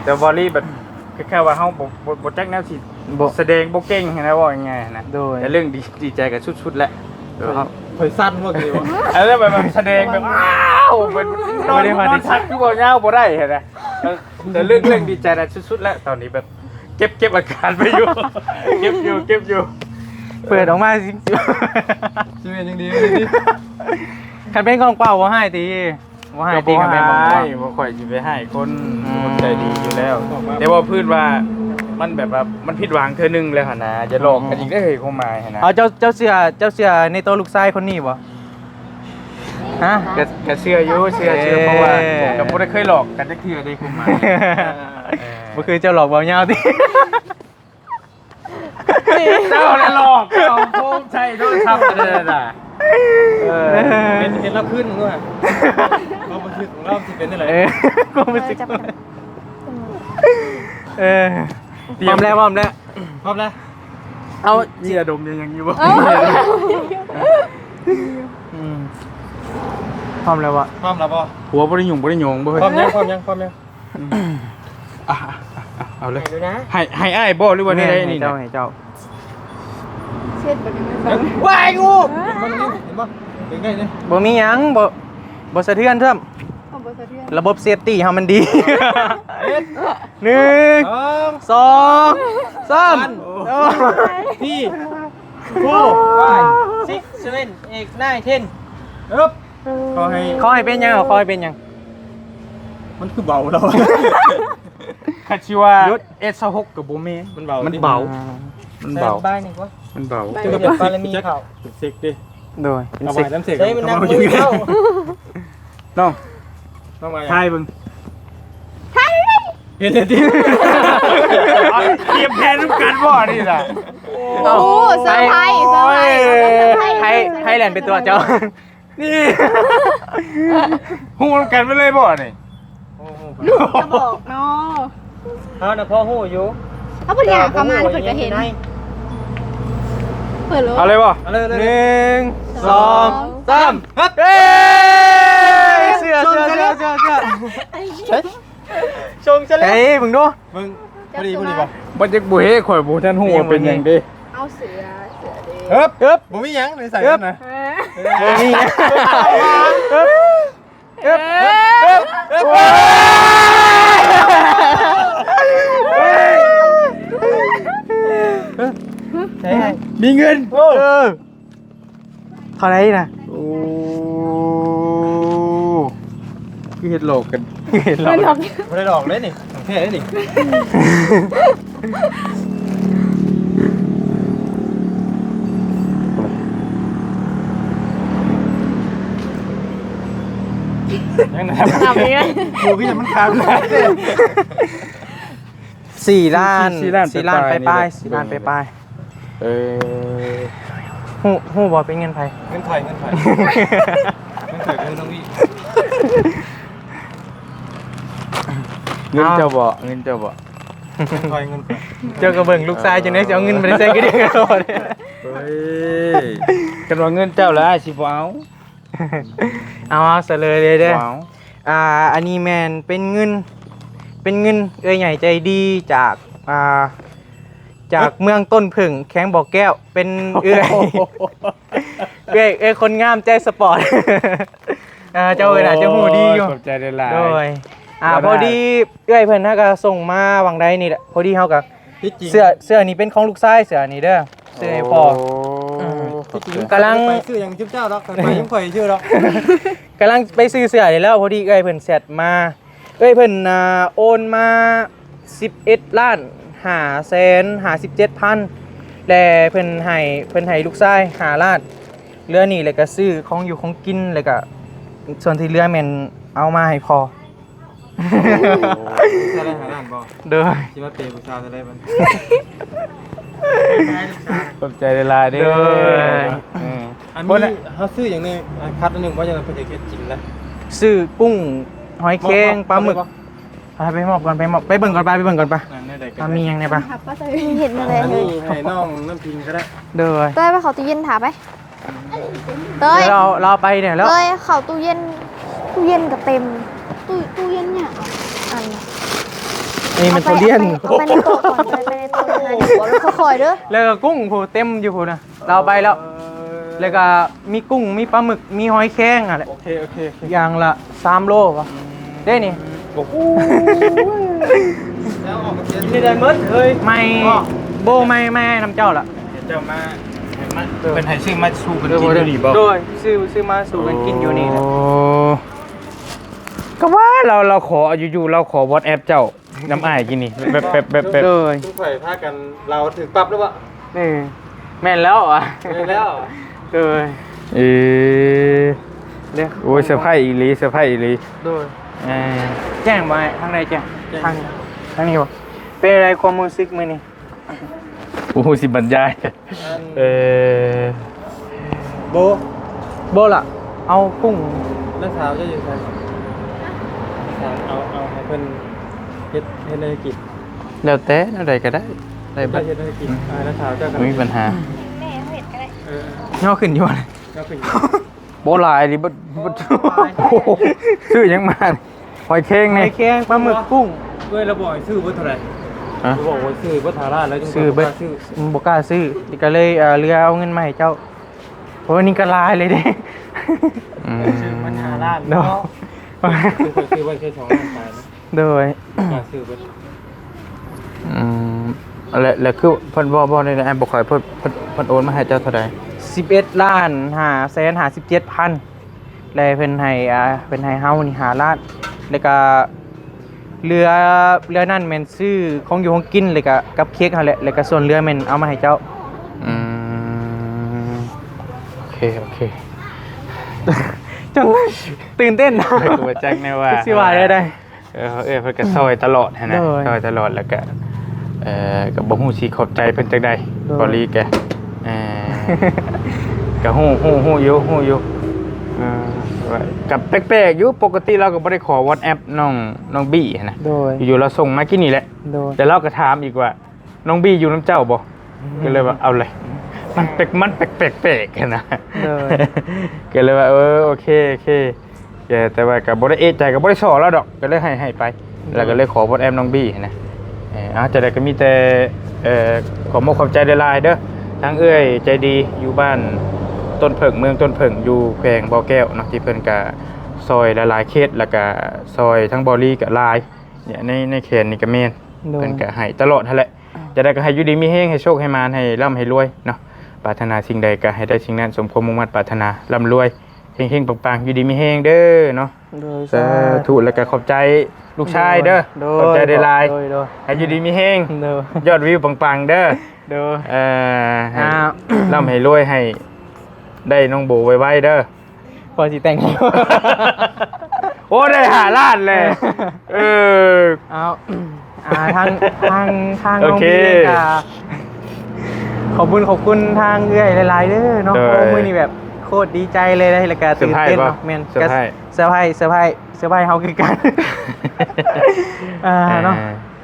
ແຕ່ບໍ່ລີແບບ ຄືແຄ່ວ່າເຮົາບໍ່ ບໍ່ ບໍ່ຈັກແນວຊິ ບໍ່ ສະແດງບໍ່ເກັ່ງຫັ້ນນະ ເວົ້າງ່າຍໆນະ ໂດຍ ແຕ່ເລື່ອງດີ ດີໃຈກໍສຸດໆແຫຼະ ຂ້ອຍ ຂ້ອຍສັ່ນວ່າຄືວ່າ ອັນນັ້ນແບບສະແດງແບບ ອ້າວ ເປັນ ບໍ່ໄດ້ວ່າ ນອນ ນອນຊັກຄືເວົ້າຍາວບໍ່ໄດ້ຫັ້ນນະ ແຕ່ເລື່ອງ ເລື່ອງດີໃຈນະສຸດໆແຫຼະ ຕອນນີ້ແບບເກັບ ເກັບອາການໄວ້ຢູ່ ເກັບຢູ່ ເກັບຢູ່ ເປີດອອກມາຊິ ຊິເປັນຫຍັງດີ ຄັນເປັນຂອງເປົ່າບໍ່ຮ້າຍຕິ? ບໍ່ຮ້າຍຕິ ກໍບໍ່ຮ້າຍ ບໍ່ຂ້ອຍຊິໄປຮ້າຍຄົນ ອືມ ຄົນໃຈດີຢູ່ແລ້ວ ແຕ່ວ່າພື້ນວ່າ ມັນແບບວ່າ ມັນຜິດຫວັງເທື່ອໜຶ່ງແລ້ວຫັ້ນນະ ຢ່າຫຼອກກັນອີກເດີ ຄວາມໝາຍຫັ້ນນະ ເອົາ ເຈົ້າ ເຈົ້າເຊື່ອ ເຈົ້າເຊື່ອໃນໂຕລູກຊາຍຄົນນີ້ບໍ່? ຮະ? ກໍ ກໍເຊື່ອຢູ່ ເຊື່ອ ເຊື່ອ ເອີ ເພາະວ່າກໍບໍ່ໄດ້ເຄີຍຫຼອກກັນຈັກເທື່ອເດ້ ຄວາມໝາຍ ເອີ ບໍ່ຄືເຈົ້າຫຼອກເວົ້າຍາວຕິ? ເຈົ້າແຫຼະຫຼອກ ເອົາໂຟມໃສ່ໂທລະສັບເລີຍນະ ເອີ ເຫັນ ເຫັນລາວຄືນມື້ ຄວາມຮູ້ສຶກຂອງລາວຊິເປັນຈັ່ງໃດ ເອີ ຄວາມຮູ້ສຶກ ເອີ ພ້ອມແລ້ວ ພ້ອມແລ້ວ ພ້ອມແລ້ວ ເອົາ ມີຢາດົມຍັງຢູ່ບໍ່? ເອີ ອືມ ພ້ອມແລ້ວບໍ່? ພ້ອມແລ້ວບໍ່? ຫົວບໍ່ໄດ້ຫຍຸ້ງ ບໍ່ໄດ້ຫຍອງບໍ່ເຮີ້ຍ? ພ້ອມຍັງ? ພ້ອມຍັງ? ພ້ອມຍັງ? ອືມ ອ່ະ ອ່ະ ອ່ະ ເອົາເລີຍ ໃຫ້ດູນະ ໃຫ້ ໃຫ້ອ້າຍບໍ່ ຫຼືວ່າແນວໃດນີ້ນະ? ໃຫ້ເຈົ້າ ໃຫ້ເຈົ້າ ເຊັດບໍ່ໄດ້ ວ້າຍ ງູ ເຫັນບໍ່? ເຫັນບໍ່? ເຫັນໄດ້ເດ້ ບໍ່ມີຫຍັງ ບໍ່ ບໍ່ສະເທືອນຊ້ຳ ເອົາ ບໍ່ສະເທືອນ ລະບົບເຊຟຕີ້ເຮົາມັນດີ ເຮັດ ໜຶ່ງ ສອງ ສອງ ສາມ ໂອ້ ໂອ້ ພີ ໂຟ ໄຟ ຊິກ ເຊເວັນ ເອັດ ໄນ ເທັນ ເອີບ ຂໍໃຫ້ ຂໍໃຫ້ເປັນຫຍັງ ຂໍໃຫ້ເປັນຫຍັງ? ມັນຄືເບົາແລ້ວ ຄັນຊິວ່າ ເອັດຊາວຫົກກໍບໍ່ແມ່ນ ມັນເບົາ ມັນເບົາ ມັນເບົາ ໃສ່ບາຍນີ້ກວ່າ ມັນເບົາ ເຈົ້າກໍເປັນບາລະມີເຂົາ ເປັນເຊັກເດ້ ໂດຍ ເປັນເຊັກ ເອົາໄວ້ນຳເຊັກ ໃສ່ມັນນຳເຂົາຢູ່ແລ້ວ ນ້ອງ ນ້ອງວ່າຫຍັງ? ຖ່າຍເບິ່ງ ຖ່າຍ ເຫັນແລ້ວຕິ ຕຽມແຜນນຳກັນບໍ່ນີ້ນະ? ໂອ້ ເຊີໄພ ເຊີໄພ ໃຜ ໃຜແລ່ນໄປຕົວະເຈົ້າ? ນີ້ ຮູ້ນຳກັນໄປເລີຍບໍ່ນີ້? ຮູ້ ຮູ້ ຈະບອກເນາະ ເຮົານະພໍຮູ້ຢູ່ ເຮົາບໍ່ໄດ້ຫາເຂົ້າມາ ເພິ່ນກໍເຫັນ ເປີດໂລດ ເອົາເລີຍບໍ່? ເອົາເລີຍ ເອົາເລີຍ ໜຶ່ງ ສອງ ສາມ ເຮີ້ຍ ເຊື່ອ ເຊື່ອ ເຊື່ອ ເຊື່ອ ເຊື່ອ. ຊົງຊະແລ້ວ. ເອີຍ ເບິ່ງດູ ເບິ່ງ ພໍດີ ພໍດີບໍ່? ບໍ່ຈັກ ບໍ່ເຮັດ ຂ້ອຍບໍ່ທັນຮູ້ວ່າເປັນຫຍັງເດ້. ເອົາເສືອ ເສືອເດ້. ເອີບ ເອີບ ບໍ່ມີຫຍັງໃນໃສ່ນັ້ນນະ. ເອີ ບໍ່ມີຫຍັງ. ເອີບ ເອີບ ເອີບ ເອີບ ມີເງິນ. ເອີ ເທົ່າໃດນະ? ໂອ້ ຄືເຮັດຫຼອກກັນ. ເຮັດຫຼອກ ບໍ່ໄດ້ຫຼອກ ບໍ່ໄດ້ຫຼອກເດ້ນີ້ ຂອງແທ້ເດ້ນີ້. ຍັງນະ ເອົາໄປເລີຍ. ໂອ້ ຄືຍັງມັນຂາດ ສີ່ລ້ານ ສີ່ລ້ານ ສີ່ລ້ານປາຍໆ ສີ່ລ້ານປາຍໆ. ເອີ ຮູ້ ຮູ້ບໍ່ເປັນເງິນໃຜ? ເງິນຂ້ອຍ ເງິນຂ້ອຍ ເງິນຂ້ອຍຄືນ້ອງວີ້. ເງິນເຈົ້າບໍ່? ເງິນເຈົ້າບໍ່? ເງິນຂ້ອຍ ເງິນຂ້ອຍ. ເຈົ້າກໍເບິ່ງລູກຊາຍຈັ່ງໃດ ຊິເອົາເງິນໄປໃສ່ກະດິກ. ເອີຍ ຄັນວ່າເງິນເຈົ້າລະ ອ້າຍຊິບໍ່ເອົາ. ເອົາ ເອົາສະເລີຍເດີ. ວ້າວ ອ່າ ອັນນີ້ແມ່ນເປັນເງິນ ເປັນເງິນເອື້ອຍໃຫຍ່ໃຈດີຈາກ ອ່າ ຈາກເມືອງຕົ້ນເຜິ້ງ ແຂວງບໍ່ແກ້ວ ເປັນເອື້ອຍ ເອື້ອຍ ເອື້ອຍຄົນງາມໃຈສະປອດ. ອ່າ ເຈົ້າເອີຍ ໜ້າຈະຮູ້ດີຢູ່. ໂອ້ຍ ຂອບໃຈຫຼາຍໆ. ໂດຍ ອ່າ ພໍດີເອື້ອຍເພິ່ນຫາກະສົ່ງມາຫວ່າງໃດນີ້ແຫຼະ ພໍດີເຮົາກະ ທີ່ຈິງ ເສື້ອ ເສື້ອນີ້ເປັນຂອງລູກຊາຍ ເສື້ອນີ້ເດີ ຊື້ໃຫ້ພໍ່. ໂອ້ ອືມ ທີ່ຈິງ ກຳລັງ ໄປຊື້ຫຍັງຈຸບເຈົ້າດອກ ໄປນຳຂ້ອຍຊື່ດອກ. ກຳລັງໄປຊື້ເສື້ອນີ້ແລ້ວ ພໍດີເອື້ອຍເພິ່ນແຊັດມາ ເອື້ອຍເພິ່ນ ອ່າ ໂອນມາສິບເອັດລ້ານຫ້າແສນຫ້າສິບເຈັດພັນ ແລະ ເພິ່ນໃຫ້ ເພິ່ນໃຫ້ລູກຊາຍຫ້າລ້ານ ເຫຼືອນີ້ ແລ້ວກະຊື້ຂອງຢູ່ຂອງກິນ ແລ້ວກະສ່ວນທີ່ເຫຼືອແມ່ນເອົາມາໃຫ້ພໍ່. ໂອ້ ໃຊ້ໄດ້ຫ້າລ້ານບໍ່? ໂດຍ ຊິມາເປຜູ້ສາວເທົ່າໃດບັດນີ້? ຂອບໃຈຫຼາຍໆເດີ. ໂດຍ ເອີ ອັນນີ້ເຮົາຊື້ຫຍັງແດ່? ຄັດອັນໜຶ່ງບໍ່? ຈັ່ງໃດເພິ່ນຈະເຮັດກິນລະ? ຊື້ກຸ້ງ ຫອຍແຄງ ປາໝຶກ. ເອົາໄປມອບກ່ອນ ໄປມອບ ໄປເບິ່ງກ່ອນປະ ໄປເບິ່ງກ່ອນປະ. ມີຫຍັງແດ່ປະ? ເຫັນແລ້ວ ອັນນີ້ໃຫ້ນ້ອງນ້ຳພິງກໍໄດ້. ໂດຍ ເຕີຍ ໄປເຂົ້າຕູ້ເຢັນຖ້າໄປ. ເຕີຍ ລາວ ລາວໄປແລ້ວ. ເຕີຍ ເຂົ້າຕູ້ເຢັນ ຕູ້ເຢັນກໍເຕັມ. ຕູ້ ຕູ້ເຢັນຫຍັງ? ອັນ ນີ້ມັນທຸລຽນ. ເອົາໄປໃນໂຕະກ່ອນ ໄປ ໄປໃນໂຕະ ໄປໃນໂຕະ ຄ່ອຍໆເດີ. ແລ້ວກໍກຸ້ງພຸ້ນ ເຕັມຢູ່ພຸ້ນນະ. ລາວໄປແລ້ວ. ເອີ ແລ້ວກໍມີກຸ້ງ ມີປາໝຶກ ມີຫອຍແຄງຫັ້ນແຫຼະ. ໂອເຄ ໂອເຄ ໂອເຄ ຢ່າງລະສາມໂລວະ. ອືມ ເດ້ນີ້. ໂອ້ໂຫ ກິນໄດ້ໝົດເຮີຍ. ໄມ້ ບໍ່ ໄມ້ ໄມ້ນຳເຈົ້າລະ. ເຈົ້າມາ ມາ ເອີ ເພິ່ນໃຫ້ຊື້ມາສູ່ກັນກິນຢູ່ນີ້ບໍ່? ໂດຍ ຊື້ ຊື້ມາສູ່ກັນກິນຢູ່ນີ້ແຫຼະ. ໂອ້ ກໍວ່າລາວ ລາວຂໍຢູ່ໆ ລາວຂໍ WhatsApp ເຈົ້າ ນຳອ້າຍກິນນີ້ ແບບ ແບບ ແບບ ແບບ. ໂດຍ ຊຸມຂ້ອຍພາກັນລາວຖືກປັບແລ້ວວະ. ເອີ ແມ່ນແລ້ວອະ ແມ່ນແລ້ວ. ໂດຍ ເອີ ໂອ້ຍ ເຊີໄພອີ່ຫຼີ ເຊີໄພອີ່ຫຼີ. ໂດຍ ເອີ ແຈ້ງບໍ່ອ້າຍ? ທາງໃດແຈ້ງ? ແຈ້ງ ທາງ ທາງນີ້ບໍ່? ເປັນໃດຄວາມຮູ້ສຶກມື້ນີ້? ບໍ່ຮູ້ຊິບັນຍາຍ. ອັນ ເອີ ໂບ ໂບລະ ເອົາກຸ້ງ. ນ້າສາວເຈົ້າຢູ່ໃສ? ນ້າສາວ ເອົາ ເອົາໃຫ້ເພິ່ນເຮັດ ເຮັດແນວກິນ. ແລ້ວແຕ່ ແນວໃດກໍໄດ້ ໄດ້ເບິດ ເຮັດແນວກິນ. ອືມ ອ່າ ນ້າສາວເຈົ້າກໍ ບໍ່ມີບັນຫາ. ແມ່ເຮົາເຮັດກໍໄດ້. ເອີ ຍໍຂຶ້ນຢູ່ ຍໍຂຶ້ນຢູ່. ບໍ່ຫຼາຍນີ້ ບໍ່ ບໍ່ ໂອ້ໂຫ ຊື້ຫຍັງມາ? ຫອຍແຄງນີ້ ຫອຍແຄງ ປາໝຶກ ກຸ້ງ. ເອື້ອຍລາວບອກໃຫ້ຊື້ເບິດເທົ່າໃດ? ຮະ? ລາວບອກວ່າຊື້ເບິດຫ້າລ້ານແລ້ວ ຊື້ເບິດ ບໍ່ກ້າຊື້. ອືມ ບໍ່ກ້າຊື້ ກໍເລີຍ ເອີ ເຫຼືອເອົາເງິນມາໃຫ້ເຈົ້າ ເພາະວ່ານີ້ກໍຫຼາຍເລີຍເດ້. ອືມ ຊື້ມັນຫ້າລ້ານເນາະ. ໂດຍ ຊື້ໄວ້ແຄ່ສອງລ້ານປາຍນະ. ໂດຍ ກໍຊື້ເບິດ. ອືມ ແລະ ແລະ ຄືເພິ່ນເວົ້າ ເວົ້າໃນ ໃນແອັບບໍ່ຄ່ອຍ ເພິ່ນ ເພິ່ນ ເພິ່ນໂອນມາໃຫ້ເຈົ້າເທົ່າໃດ? ສິບເອັດລ້ານຫ້າແສນຫ້າສິບເຈັດພັນ ແລະ ເພິ່ນໃຫ້ ອ່າ ເພິ່ນໃຫ້ເຮົານີ້ຫ້າລ້ານ ແລ້ວກະເຫຼືອ ເຫຼືອນັ້ນແມ່ນຊື້ຂອງຢູ່ຂອງກິນ ແລ້ວກະກັບເຄັກຫັ້ນແຫຼະ ແລ້ວກະສ່ວນເຫຼືອແມ່ນເອົາມາໃຫ້ເຈົ້າ. ອືມ ໂອເຄ ໂອເຄ ຈົນຕື່ນເຕັ້ນ ບໍ່ຮູ້ຈັກແນວວ່າ ຊິວ່າແນວໃດ. ເອີ ເອີ ເພິ່ນກໍຊ່ອຍຕະຫຼອດຫັ້ນນະ. ໂດຍ ຊ່ອຍຕະຫຼອດ ແລ້ວກໍ ເອີ ກໍບໍ່ຮູ້ຊິຂອບໃຈເພິ່ນຈັ່ງໃດ. ໂດຍ ພໍລີກໍ ເອີ ກໍຮູ້ ຮູ້ ຮູ້ຢູ່ ຮູ້ຢູ່. ເອີ ກໍແປກໆຢູ່ ປົກກະຕິລາວກໍບໍ່ໄດ້ຂໍ WhatsApp ນ້ອງ ນ້ອງບີຫັ້ນນະ. ໂດຍ ຢູ່ໆລາວສົ່ງມາກິນນີ້ແຫຼະ. ໂດຍ ແຕ່ລາວກໍຖາມອີກວ່າ ນ້ອງບີຢູ່ນຳເຈົ້າບໍ່? ອືມ ກໍເລີຍວ່າ ເອົາເລີຍ ມັນແປກ ມັນແປກໆຫັ້ນນະ. ໂດຍ ກໍເລີຍວ່າ ເອີ ໂອເຄ ໂອເຄ ແຕ່ ແຕ່ວ່າກໍບໍ່ໄດ້ເອະໃຈ ກໍບໍ່ໄດ້ສໍ້ລາວດອກ ກໍເລີຍໃຫ້ ໃຫ້ໄປ. ແລ້ວກໍເລີຍຂໍ WhatsApp ນ້ອງບີນະ. ເອີ ເອົາ ຈັ່ງໃດກໍມີແຕ່ ເອີ ຂອບມຸກຂອບໃຈຫຼາຍໆເດີ ທັງເອື້ອຍໃຈດີຢູ່ບ້ານຕົ້ນເຜິ້ງ ເມືອງຕົ້ນເຜິ້ງ ຢູ່ແຂວງບໍ່ແກ້ວເນາະ ທີ່ເພິ່ນກະຊ່ອຍຫຼາຍໆເຂດ ແລ້ວກະຊ່ອຍທັງບໍ່ລີກະຫຼາຍ ໃນ ໃນແຂນນີ້ກະແມ່ນ ໂດຍ ເພິ່ນກະໃຫ້ຕະຫຼອດຫັ້ນແຫຼະ. ຈັ່ງໃດກໍໃຫ້ຢູ່ດີມີແຮງ ໃຫ້ໂຊກໃຫ້ໝານ ໃຫ້ລ່ຳໃຫ້ລວຍເນາະ. ປາດຖະໜາສິ່ງໃດກໍໃຫ້ໄດ້ສິ່ງນັ້ນ ສົມຄວາມມຸ່ງມາດປາດຖະໜາ ລ່ຳລວຍ ເຮັງໆປັງໆ ຢູ່ດີມີແຮງເດີເນາະ. ໂດຍ ສາທຸ. ສາທຸ ແລ້ວກໍຂອບໃຈລູກຊາຍເດີ. ໂດຍ ໂດຍ ຂອບໃຈຫຼາຍໆ. ໂດຍ ໂດຍ ໃຫ້ຢູ່ດີມີແຮງ. ໂດຍ ຍອດວິວປັງໆເດີ. ໂດຍ ເອີ ໃຫ້ ອ່າ ລ່ຳໃຫ້ລວຍ ໃຫ້ໄດ້ນ້ອງໂບໄວໆເດີ. ພໍຊິແຕ່ງ ໂອ້ ໄດ້ຫ້າລ້ານແລ້ວ. ເອີ ເອົາ ອ່າ ທາງ ທາງ ທາງ ໂອເຄ ນ້ອງບີເອງກໍຂອບບຸນຂອບຄຸນທາງເອື້ອຍຫຼາຍໆເດີເນາະ. ໂດຍ ໂອ້ ມື້ນີ້ແບບໂຄດດີໃຈເລີຍ ແລ້ວກໍຕື່ນເຕັ້ນເນາະ. ເຊີໄພຣສ໌ບໍ່? ແມ່ນ ເຊີໄພຣສ໌ ກໍເຊີໄພຣສ໌ ເຊີໄພຣສ໌ ເຊີໄພຣສ໌ເຮົາຄືກັນ. ອ່າ ອ່າ ເນາະ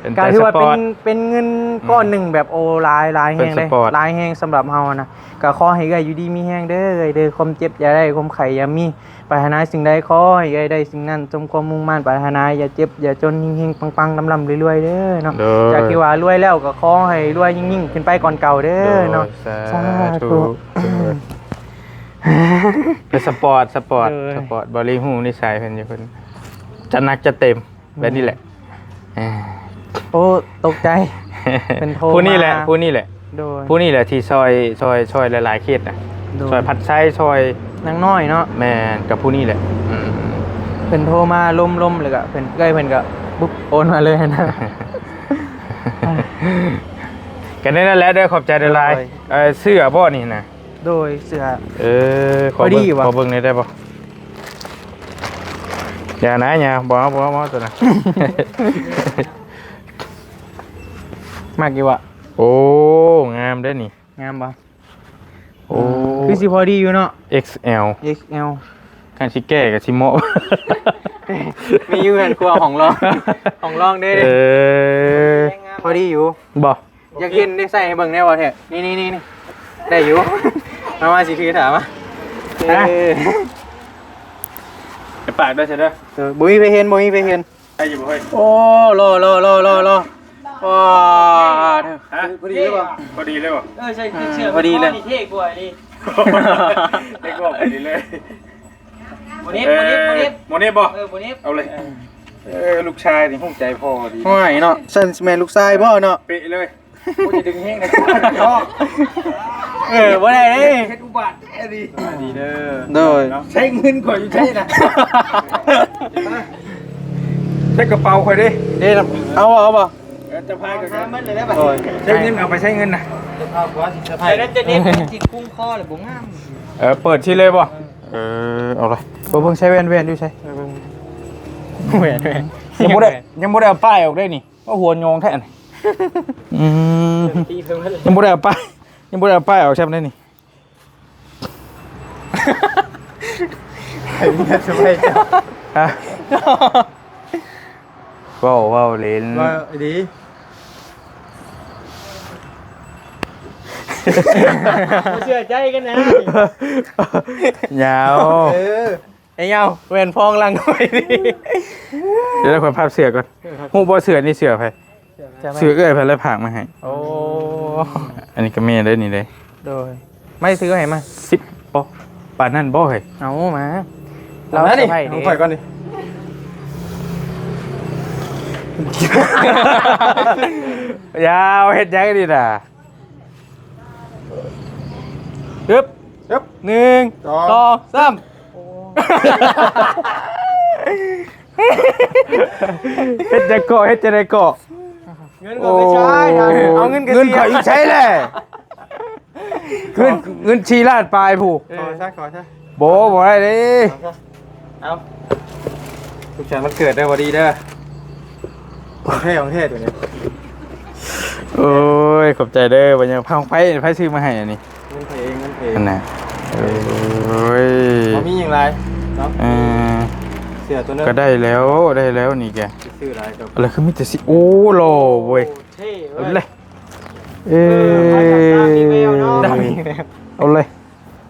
ເປັນ ກໍຖືວ່າເປັນ ສະປອດ ເປັນເງິນ ອືມ ກ້ອນໜຶ່ງແບບ ໂອ້ ຫຼາຍ ຫຼາຍແຮງເດ້ ເປັນສະປອດ ຫຼາຍແຮງສຳລັບເຮົານະ. ກໍຂໍໃຫ້ເອື້ອຍຢູ່ດີມີແຮງເດີເອື້ອຍເດີ ຄວາມເຈັບຢ່າໄດ້ ຄວາມໄຂ້ຢ່າມີ ປາດຖະໜາສິ່ງໃດຂໍໃຫ້ເອື້ອຍໄດ້ສິ່ງນັ້ນ ສົມຄວາມມຸ່ງມາດປາດຖະໜາ ຢ່າເຈັບຢ່າຈົນ ເຮັງໆປັງໆ ລ່ຳໆລວຍໆເດີເນາະ. ໂດຍ ຈາກທີ່ວ່າລວຍແລ້ວກໍຂໍໃຫ້ລວຍຍິ່ງໆຂຶ້ນໄປກ່ອນເກົ່າເດີເນາະ. ໂດຍ ສາທຸ ສາທຸ. ເປັນສະປອດ ສະປອດ ໂດຍ ສະປອດ ບໍ່ລີຮູ້ນິໄສເພິ່ນຢູ່ ເພິ່ນຈັດໜັກຈັດເຕັມ ແບບນີ້ແຫຼະ. ເອີ ໂອ້ ຕົກໃຈ ເພິ່ນໂທ ຜູ້ນີ້ແຫຼະ ມາ ຜູ້ນີ້ແຫຼະ. ໂດຍ ຜູ້ນີ້ແຫຼະທີ່ຊ່ອຍ ຊ່ອຍ ຊ່ອຍຫຼາຍໆເຂດນະ. ໂດຍ ຊ່ອຍພັດໄຊ ຊ່ອຍນາງນ້ອຍເນາະ. ແມ່ນ ກັບຜູ້ນີ້ແຫຼະ. ອືມ ເພິ່ນໂທມາລົມໆ ແລ້ວກໍເພິ່ນ ເອື້ອຍເພິ່ນກໍປຸບໂອນມາເລີຍນະ. ກໍແນວນັ້ນແຫຼະເດີ ຂອບໃຈຫຼາຍໆ. ໂດຍ ເອີ ເສື້ອບໍ່ນີ້ນະ? ໂດຍ ເສື້ອ. ເອີ ຂໍເບິ່ງ ພໍດີວະ ຂໍເບິ່ງໜ່ອຍໄດ້ບໍ່? ຢ່ານະ ຢ່າ ບໍ່ເອົາ ບໍ່ເອົາ ບໍ່ເອົາຕົວນັ້ນ. ມັກຢູ່ວະ? ໂອ້ ງາມເດ້ນີ້. ງາມບໍ່? ໂອ້ ຄືຊິພໍດີຢູ່ເນາະ. ເອັກແອລ ເອັກແອລ ຄັນຊິແກ້ກໍຊິເໝາະ. ມີຢູ່ເຮືອນຄົວ ຫ້ອງລອງ ຫ້ອງລອງເດ້. ເອີ ພໍດີຢູ່ບໍ່? ຢາກເຫັນໄດ້ໃສ່ໃຫ້ເບິ່ງແດ່ບໍ່ແທ້? ນີ້ໆໆ ໄດ້ຢູ່. ມາ ມາ ຊິຖືຖາມາ. ເອີ ຈະປາກໄດ້ຊະເດີ. ເອີ ບໍ່ມີໃຜເຫັນ ບໍ່ມີໃຜເຫັນ. ໄດ້ຢູ່ບໍ່ເຮີ້ຍ? ໂອ້ ຫຼໍ່ໆໆໆ ວ້າ ຮະ? ພໍດີເລີຍບໍ່? ພໍດີເລີຍບໍ່? ເອີ ໃສ່ເສື້ອ ອືມ ພໍດີເລີຍ ນີ້ເທ່ກວ່ານີ້. ເທ່ກວ່າ ພໍດີເລີຍ. ບໍ່ເນັບ ບໍ່ເນັບ ບໍ່ເນັບ ບໍ່ເນັບບໍ່? ເອີ ບໍ່ເນັບ ເອົາເລີຍ. ເອີ ລູກຊາຍນີ້ຮູ້ໃຈພໍ່ດີ. ໂອ້ຍເນາະ ຊັ້ນແມ່ນລູກຊາຍບໍ່ເນາະ? ເປະເລີຍ. ໂອ້ຍ ຢ່າດຶງແຮງນະ. ເອີ ບໍ່ໄດ້ເດ້ ເຮັດອຸບາດ. ເອີ ດີ ດີເດີ. ໂດຍ ເນາະ ໃຊ້ເງິນຂ້ອຍຢູ່ໃສນະ? ໃຊ້ກະເປົາຂ້ອຍເດ້. ເດ້ ເອົາບໍ່ ເອົາບໍ່? ເອີ ຈະພາກັນ ໂດຍ ໃຊ້ເງິນ ເອົາໄປໃຊ້ເງິນນະ. ແຕ່ນັ້ນຈະເນັບ ຊິຄຸ້ງຄໍແລ້ວບໍ່ງາມ. ເອີ ເປີດຊິເລີຍບໍ່? ເອີ ເອົາເລີຍ. ບໍ່ເບິ່ງໃຊ້ແວ່ນ ແວ່ນຢູ່ໃສ? ເບິ່ງ ແວ່ນ ແວ່ນ ຍັງບໍ່ໄດ້ ຍັງບໍ່ໄດ້ເອົາປ້າຍອອກເດ້ນີ້. ວ່າຫົວໂຍງແທ້ນີ້. ອືມ ຍັງບໍ່ໄດ້ເອົາປ້າຍ ຍັງບໍ່ໄດ້ເອົາປ້າຍອອກຊ້ຳເດ້ນີ້. ໃຫ້ເມຍຊ່ວຍເຈົ້າ. ຮະ? ເວົ້າ ເວົ້າຫຼິ້ນ ເວົ້າດີ. ບໍ່ເຊື່ອໃຈກັນນະ. ຍາວ. ເອີ. ໄອ້ເຍົາ ແວ່ນພອງຫຼັງຂ້ອຍນີ້. ດຽວຂ້ອຍພັບເສື້ອກ່ອນ. ເອີ ພັບ. ຮູ້ບໍ່ເສື້ອນີ້ເສື້ອໃຜ? ເສື້ອໃຜ? ເສື້ອເອື້ອຍເພິ່ນແລ້ວຝາກມາໃຫ້. ໂອ້ ອັນນີ້ກໍແມ່ນເດ້ນີ້ເດ້. ໂດຍ ມາຖືໃຫ້ມາ. ສິບ ບໍ່ ປານນັ້ນບໍ່ເຮີ້ຍ? ເອົາມາ ເອົາ ລາວ ນີ້ ເຊີໄພຣສ໌ເດ້ ຂອງຂ້ອຍກ່ອນນີ້. ຢ່າເຮັດຫຍັງນີ້ນະ. ຮຶບ ຮຶບ ໜຶ່ງ ສອງ ສອງ ສາມ. ໂອ້ ເຮັດຫຍັງເກາະ ເຮັດຈັ່ງໃດເກາະ? ເງິນກໍໄປໃຊ້ນະ. ໂອ້ ເອົາເງິນກໍ ເງິນຂ້ອຍຢູ່ໃສແຫຼະ? ເງິນ ເງິນສີ່ລ້ານປາຍພຸ້ນ. ເອີ ຂໍຊະ ຂໍຊະ. ບໍ່ ບໍ່ໄດ້ເດ້. ເອົາ ສຸກສັນວັນເກີດເດີ ບໍ່ດີເດີ. ຂອງແທ້ ຂອງແທ້ຕົວນີ້. ໂອ້ຍ ຂອບໃຈເດີ. ບໍ່ຫຍັງ ຂອງໃຜ ໃຜຊື້ມາໃຫ້ອັນນີ້? ເງິນເພງ ເງິນເພງ ອັນນ່າ. ໂອ້ຍ ບໍ່ມີຫຍັງຫຼາຍເນາະ. ເອີ ເສື້ອຕົວໜຶ່ງ ກໍໄດ້ແລ້ວ ໄດ້ແລ້ວນີ້ແກ. ຊື້ຫຼາຍກໍ ແລ້ວຄືມີແຕ່ຊິ ໂອ້ ຫຼໍ່ເວີຍ. ເທ່ເວີຍ ເອົາເລີຍ. ເອີ ເອີ ເອົາເລີຍ. ເອົາເລີຍ. ຕາມີແວວເນາະ ຕາມີແວວ. ເອົາເລີຍ.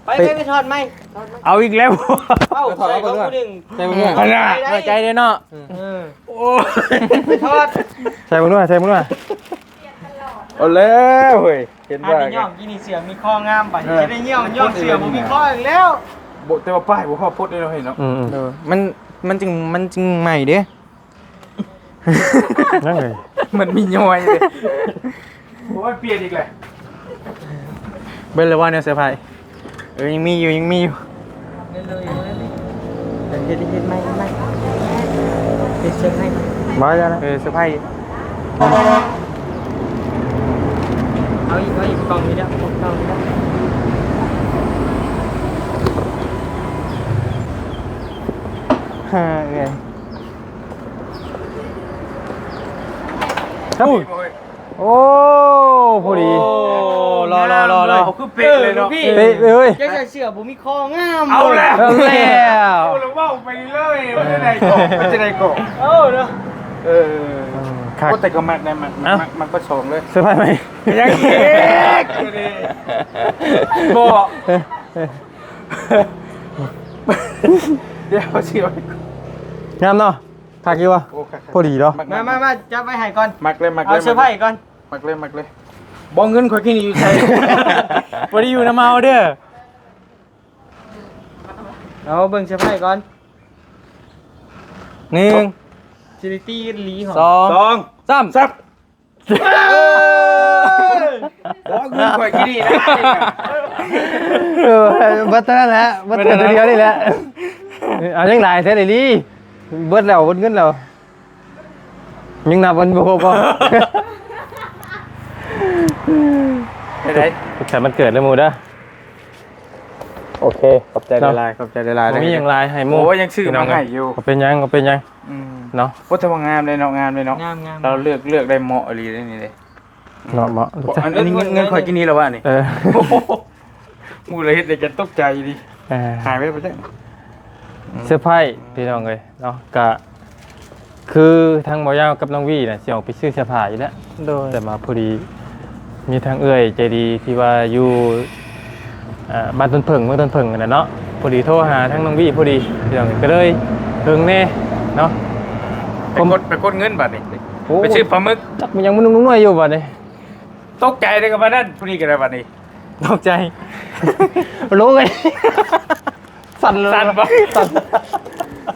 ໄປ ໄປ ໄປ ໄປຖອດໄມ ຖອດໄມ ເອົາອີກແລ້ວ ເອົ້າ ໃສ່ເຂົາຜູ້ໜຶ່ງ ໃສ່ເບິ່ງ ໃສ່ເບິ່ງ ໃສ່ເບິ່ງ ໃສ່ເບິ່ງ ເອີ ໂອ້ຍ ໄປຖອດ ໃສ່ເບິ່ງດ້ວຍ ໃສ່ເບິ່ງດ້ວຍ ເອົາແລ້ວເຮີ້ຍ ເຫັນວ່າ ອັນນີ້ຍ້ອນກີ້ນີ້ເສື້ອມີຄໍງາມ ບາດນີ້ ເອີ ຈະໄດ້ຍ້ອນ ຍ້ອນເສື້ອບໍ່ມີຄໍອີກແລ້ວ ບໍ່ ແຕ່ວ່າປ້າຍບໍ່ພໍ້ພົດເດ້ເນາະເນາະ ອືມໆ ເອີ ມັນ ມັນຈຶ່ງ ມັນຈຶ່ງໃໝ່ເດ້ ຍັງເລີຍ ມັນມີຍ້ອຍເດ້ ໂອ້ຍ ປ່ຽນອີກແລ້ວ ເບິ່ງແລ້ວວ່າແນວເຊີໄພ ເອີ ຍັງມີຢູ່ ຍັງມີຢູ່ ເຮັດ ເຮັດໃໝ່ ເຮັດໃໝ່ ເຮັດເຊີໄພ ບໍ່ໄດ້ນະ ເອີ ເຊີໄພ ເອົາອີກ ເອົາອີກ ກ້ອງນີ້ເດີ ກ້ອງນີ້ເດີ ເອີຍ. ໂອ້ ໂອ້ ພໍດີ ໂອ້ ລໍໆໆໆ ເຂົາຄືເປະເລີຍເນາະ ເອີ ເປະເລີຍ ແກໃສ່ເສື້ອບໍ່ມີຄໍງາມ ເອົາແລ້ວ ເອົາແລ້ວ ເອົາແລ້ວ ເວົ້າໄປເລີຍ ວ່າຈັ່ງໃດກໍ ວ່າຈັ່ງໃດກໍ ເອີ ເນາະ ເອີ ຄັກ ໂອ້ ແຕ່ກໍມັກໄດ໋ ມັກ ມັກ ມັກປະສອງເລີຍ ເຊີໄພໃໝ່ ຍັງອີກ ບໍ່ ດຽວຊິ ງາມເນາະ ຄັກຢູ່ບໍ່? ໂອ້ ຄັກໆ ພໍດີເນາະ ມັກ ມາ ມາ ມາ ຈັບໄວ້ໃຫ້ກ່ອນ ມັກເລີຍ ມັກເລີຍ ເອົາເຊີໄພກ່ອນ ມັກເລີຍ ມັກເລີຍ ບໍ່ ເງິນຂ້ອຍກິນຢູ່ໃສ? ບໍ່ໄດ້ຢູ່ນຳເຮົາເດີ ເອົາເບິ່ງເຊີໄພກ່ອນ ໜຶ່ງ ຊິໄດ້ຕີອີ່ຫຼີ ສອງ ສອງ ສາມ ສາມ ເອີ ບໍ່ ເງິນຂ້ອຍກິນນີ້ນະ ເອີ ເບິດເທົ່ານັ້ນແຫຼະ ເບິດເທື່ອດຽວນີ້ແຫຼະ ເອົາ ຍັງຫຼາຍແທ້ອີ່ຫຼີ ເບິດແລ້ວ ເບິດເງິນແລ້ວ ຍັງນັບມັນບໍ່ຄົບບໍ່ ເຮັດໃດ ສຸກສັນວັນເກີດເດີໝູ່ເດີ ໂອເຄ ຂອບໃຈຫຼາຍໆ ເນາະ ຂອບໃຈຫຼາຍໆ ບໍ່ມີຫຍັງຫຼາຍໃຫ້ໝູ່ ໂອ້ຍ ຍັງຊື້ມາໃຫ້ຢູ່ ບໍ່ເປັນຫຍັງ ບໍ່ເປັນຫຍັງ ອືມ ເນາະ ໂອ້ ແຕ່ວ່າງາມເດ້ເນາະ ງາມເດ້ເນາະ ງາມໆ ລາວເລືອກ ເລືອກໄດ້ເໝາະອີ່ຫຼີເດ້ນີ້ເດ້ ເນາະ ເໝາະ ອັນ ອັນນີ້ເງິນ ເງິນຂ້ອຍກິນນີ້ລະວະນີ້ ເອີ ໝູ່ລະເຮັດໃຫ້ກັນຕົກໃຈອີ່ຫຼີ ເອີ ຫາຍໄປບໍ່ຈັກ ເຊີໄພ ອືມ ພີ່ນ້ອງເອີຍເນາະ ກະຄືທາງບໍ່ຍາວກັບນ້ອງວີນະ ຊິອອກໄປຊື້ເສື້ອຜ້າຢູ່ແລ້ວ ໂດຍ ແຕ່ມາພໍດີມີທາງເອື້ອຍໃຈດີທີ່ວ່າຢູ່ ເອີ ບ້ານຕົ້ນເຜິ້ງ ເມືອງຕົ້ນເຜິ້ງຫັ້ນນະເນາະ ພໍດີໂທຫາທາງນ້ອງວີພໍດີ ພີ່ນ້ອງເອີຍ ກະເລີຍເຫິງແດ່ເນາະ ໄປກົດ ໄປກົດເງິນບາດນີ້ ໂອ້ ໄປຊື້ປາໝຶກ ຈັກແມ່ນຫຍັງມັນໜຸ່ມໆນ້ອຍຢູ່ບາດນີ້ ຕົກໃຈເດ້ກັບປານນັ້ນ ຜູ້ນີ້ກໍໄດ້ບາດນີ້ ຕົກໃຈ ໂລງເລີຍ ສັ່ນເລີຍ ສັ່ນບໍ່? ສັ່ນ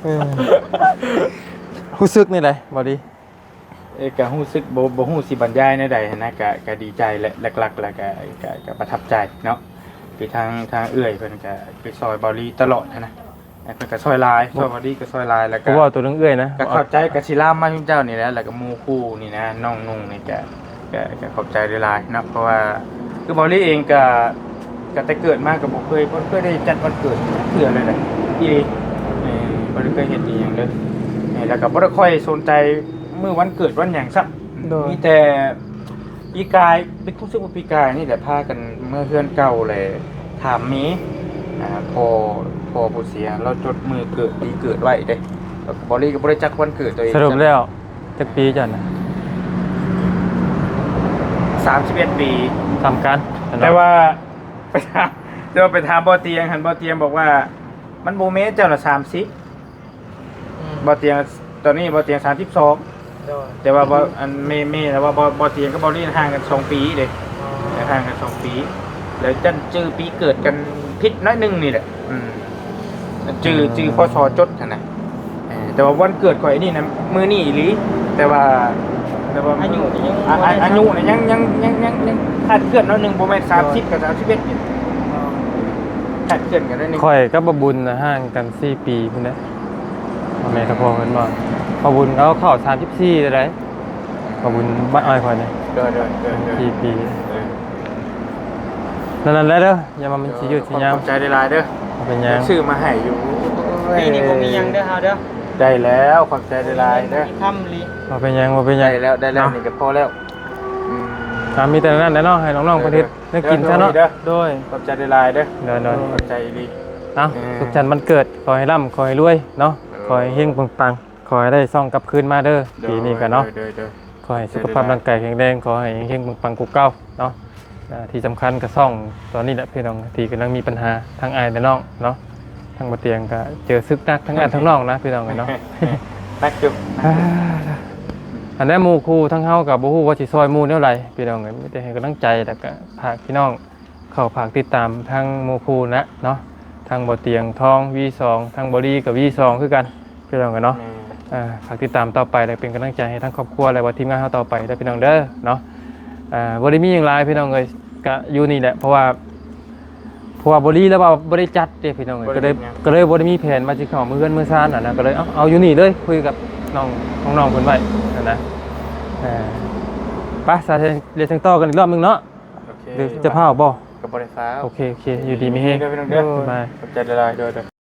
ເອີ ຮູ້ສຶກແນວໃດ ບໍ່ດີ? ເອີ ກໍຮູ້ສຶກ ບໍ່ ບໍ່ຮູ້ຊິບັນຍາຍແນວໃດຫັ້ນນະ ກໍ ກໍດີໃຈແຫຼະ ຫຼັກໆ ແລ້ວກໍ ກໍ ກໍປະທັບໃຈເນາະ ທີ່ທາງ ທາງເອື້ອຍເພິ່ນກໍໄປຊ່ອຍເບົາລີຕະຫຼອດຫັ້ນນະ. ເພິ່ນກໍຊ່ອຍຫຼາຍ ຊ່ອຍບໍ່ດີກໍຊ່ອຍຫຼາຍ ແລ້ວກໍ ເວົ້າໂຕເລື່ອງເອື້ອຍນະ ກໍເຂົ້າໃຈ ກໍຊິລາມມາເຖິງເຈົ້ານີ້ແຫຼະ ແລ້ວກໍໝູ່ຄູ່ນີ້ນະ ນ້ອງນຸ່ງນີ້ກໍ ກໍ ກໍຂອບໃຈຫຼາຍໆເນາະ ເພາະວ່າຄືເບົາລີເອງກໍ ກໍແຕ່ເກີດມາກໍບໍ່ເຄີຍ ບໍ່ເຄີຍໄດ້ຈັດວັນເກີດຈັກເທື່ອເລີຍນະ ອີ່ຫຼີ ເອີ ບໍ່ໄດ້ເຄີຍເຮັດອີ່ຫຍັງເລີຍ ເອີ ແລ້ວກໍບໍ່ໄດ້ຄ່ອຍສົນໃຈມື້ວັນເກີດວັນຫຍັງຊ້ຳ ໂດຍ ມີແຕ່ ປີກາຍ ເປັນ ຮູ້ສຶກວ່າປີກາຍນີ້ແຫຼະ ພາກັນເມືອເຮືອນເກົ່າ ແລະ ຖາມເມ ອ່າ ພໍ່ ພໍ່ຜູ້ເສຍ ລາວຈົດມື້ເກີດ ປີເກີດໄວ້ເດ້ ເບົາລີກໍບໍ່ໄດ້ຈັກວັນເກີດຕົວເອງ ສະຫຼຸບແລ້ວ ຈັກປີເຈົ້ານະ? ສາມສິບເອັດປີ ສ່ຳກັນ ແຕ່ວ່າ ໄປຖາມ ແຕ່ວ່າໄປຖາມບໍ່ຕຽງຫັ້ນ ບໍ່ຕຽງບອກວ່າ ມັນບໍ່ແມ່ນ ເຈົ້ານະສາມສິບ ອືມ ບໍ່ຕຽງ ຕອນນີ້ບໍ່ຕຽງສາມສິບສອງ ໂດຍ ແຕ່ວ່າບໍ່ ອັນແມ່ ແມ່ລະວ່າບໍ່ ບໍ່ຕຽງກັບບໍ່ລີນຫ່າງກັນສອງປີເດ້ ອໍ ຫ່າງກັນສອງປີ ແລ້ວຈັ່ນຈື່ປີເກີດກັນຜິດໜ້ອຍໜຶ່ງນີ້ແຫຼະ ອືມ ຈື່ ຈື່ ພໍສໍ ຈົດຫັ້ນນະ ເອີ ແຕ່ວ່າວັນເກີດຂ້ອຍນີ້ນະ ມື້ນີ້ອີ່ຫຼີ ແຕ່ວ່າ ແຕ່ວ່າອາຍຸກໍຍັງ ອາ ອາຍຸນະຍັງ ຍັງ ຍັງ ຍັງ ຍັງຄາດເຄື່ອນໜ້ອຍໜຶ່ງ ບໍ່ແມ່ນສາມສິບ ໂດຍ ກັບສາມສິບເອັດນີ້ ອໍ ຄາດເຄື່ອນກັນໜ້ອຍໜຶ່ງ ຂ້ອຍກັບບ່າວບຸນນະຫ່າງກັນສີ່ປີພຸ້ນແຫຼະ ພໍ່ແມ່ກັບພໍ່ເພິ່ນວ່າ ພໍ່ບຸນເອົາເຂົ້າສາມສິບສີ່ແລ້ວໃດ໋ ພໍ່ບຸນບ້ານອ້າຍຂ້ອຍນີ້ ໂດຍໆໆໆ ສີ່ປີ ເອີ ນັ້ນແຫຼະເດີ ຢ່າວ່າມັນຊິຍືດຊິຍາວ ຂອບໃຈຫຼາຍໆເດີ ບໍ່ເປັນຫຍັງ ຊື້ມາໃຫ້ຢູ່ ນີ້ ນີ້ບໍ່ມີຫຍັງເດີເຮົາເດີ ໄດ້ແລ້ວ ຂອບໃຈຫຼາຍໆເດີ ຄຳລີ ບໍ່ເປັນຫຍັງ ບໍ່ເປັນຫຍັງ ໄດ້ແລ້ວ ໄດ້ແລ້ວ ເນາະ ນີ້ກໍພໍແລ້ວ ອືມ ອ່າ ມີແຕ່ນັ້ນແຫຼະເນາະ ໃຫ້ນ້ອງໆເພິ່ນເຮັດ ແນວກິນຊະເນາະ ໂດຍ ຂອບໃຈຫຼາຍໆເດີ ໂດຍໆ ຂອບໃຈອີ່ຫຼີ ເອົາ ເອີ ສຸກສັນວັນເກີດ ຂໍໃຫ້ລ່ຳ ຂໍໃຫ້ລວຍເນາະ ໂດຍ ຂໍໃຫ້ເຮັງປັງໆ ຂໍໃຫ້ໄດ້ຊ່ອງກັບຄືນມາເດີ ໂດຍ ປີນີ້ກໍເນາະ ໂດຍໆ ຂໍໃຫ້ສຸຂະພາບ ໂດຍ ຮ່າງກາຍແຂງແຮງ ຂໍໃຫ້ເຮັງໆປັງໆກວ່າເກົ່າເນາະ ອ່າ ທີ່ສຳຄັນກໍຊ່ອງຕອນນີ້ແຫຼະພີ່ນ້ອງ ທີ່ກຳລັງມີບັນຫາ ທັງອ້າຍແລະນ້ອງເນາະ ທາງບໍ່ຕຽງກໍເຈີສຶກໜັກ ທັງອ້າຍທັງນ້ອງນະພີ່ນ້ອງເອີຍເນາະ ໜັກຢູ່ ອັນນັ້ນໝູ່ຄູ່ທາງເຮົາກໍບໍ່ຮູ້ວ່າຊິຊ່ອຍໝູ່ແນວໃດພີ່ນ້ອງເອີຍ ມີແຕ່ໃຫ້ກຳລັງໃຈ ແລ້ວກໍຝາກພີ່ນ້ອງ ເຂົ້າຝາກຕິດຕາມທາງໝູ່ຄູ່ນະເນາະ ທັງບໍ່ຕຽງທອງ ວີສອງ ທັງບໍ່ລີກໍ ວີສອງ ຄືກັນ ພີ່ນ້ອງເອີຍເນາະ ແມ່ນ ອ່າ ຝາກຕິດຕາມຕໍ່ໄປ ແລະ ເປັນກຳລັງໃຈໃຫ້ທາງຄອບຄົວ ແລະ ວ່າທີມງານເຮົາຕໍ່ໄປເດີພີ່ນ້ອງເດີເນາະ ອ່າ ບໍ່ໄດ້ມີຫຍັງຫຼາຍພີ່ນ້ອງເອີຍ ກະຢູ່ນີ້ແຫຼະ ເພາະວ່າ ເພາະວ່າບໍ່ລີແລ້ວວ່າບໍ່ໄດ້ຈັດເດ້ພີ່ນ້ອງເອີຍ ບໍ່ໄດ້ ກໍເລີຍ ຫຍັງ ກໍເລີຍບໍ່ໄດ້ມີແຜນວ່າຊິເຂົ້າເມືອເຮືອນເມືອຊານຫັ້ນນະ ກໍເລີຍ ເອົາ ເອົາຢູ່ນີ້ເລີຍ ຄຸຍກັບນ້ອງ ນ້ອງໆເພິ່ນໄວ້ຫັ້ນນະ ເອີ ໄປ ສາ ດຽວຈັ່ງຕໍ່ກັນອີກລອບໜຶ່ງເນາະ ໂອເຄ ຫຼືຈະຟ້າວບໍ່? ກໍບໍ່ໄດ້ຟ້າວ ໂອເຄ ໂອເຄ ຢູ່ດີມີແຮງ ເດີພີ່ນ້ອງເດີ ບາຍ ຂອບໃຈຫຼາຍໆ ໂດຍໆ.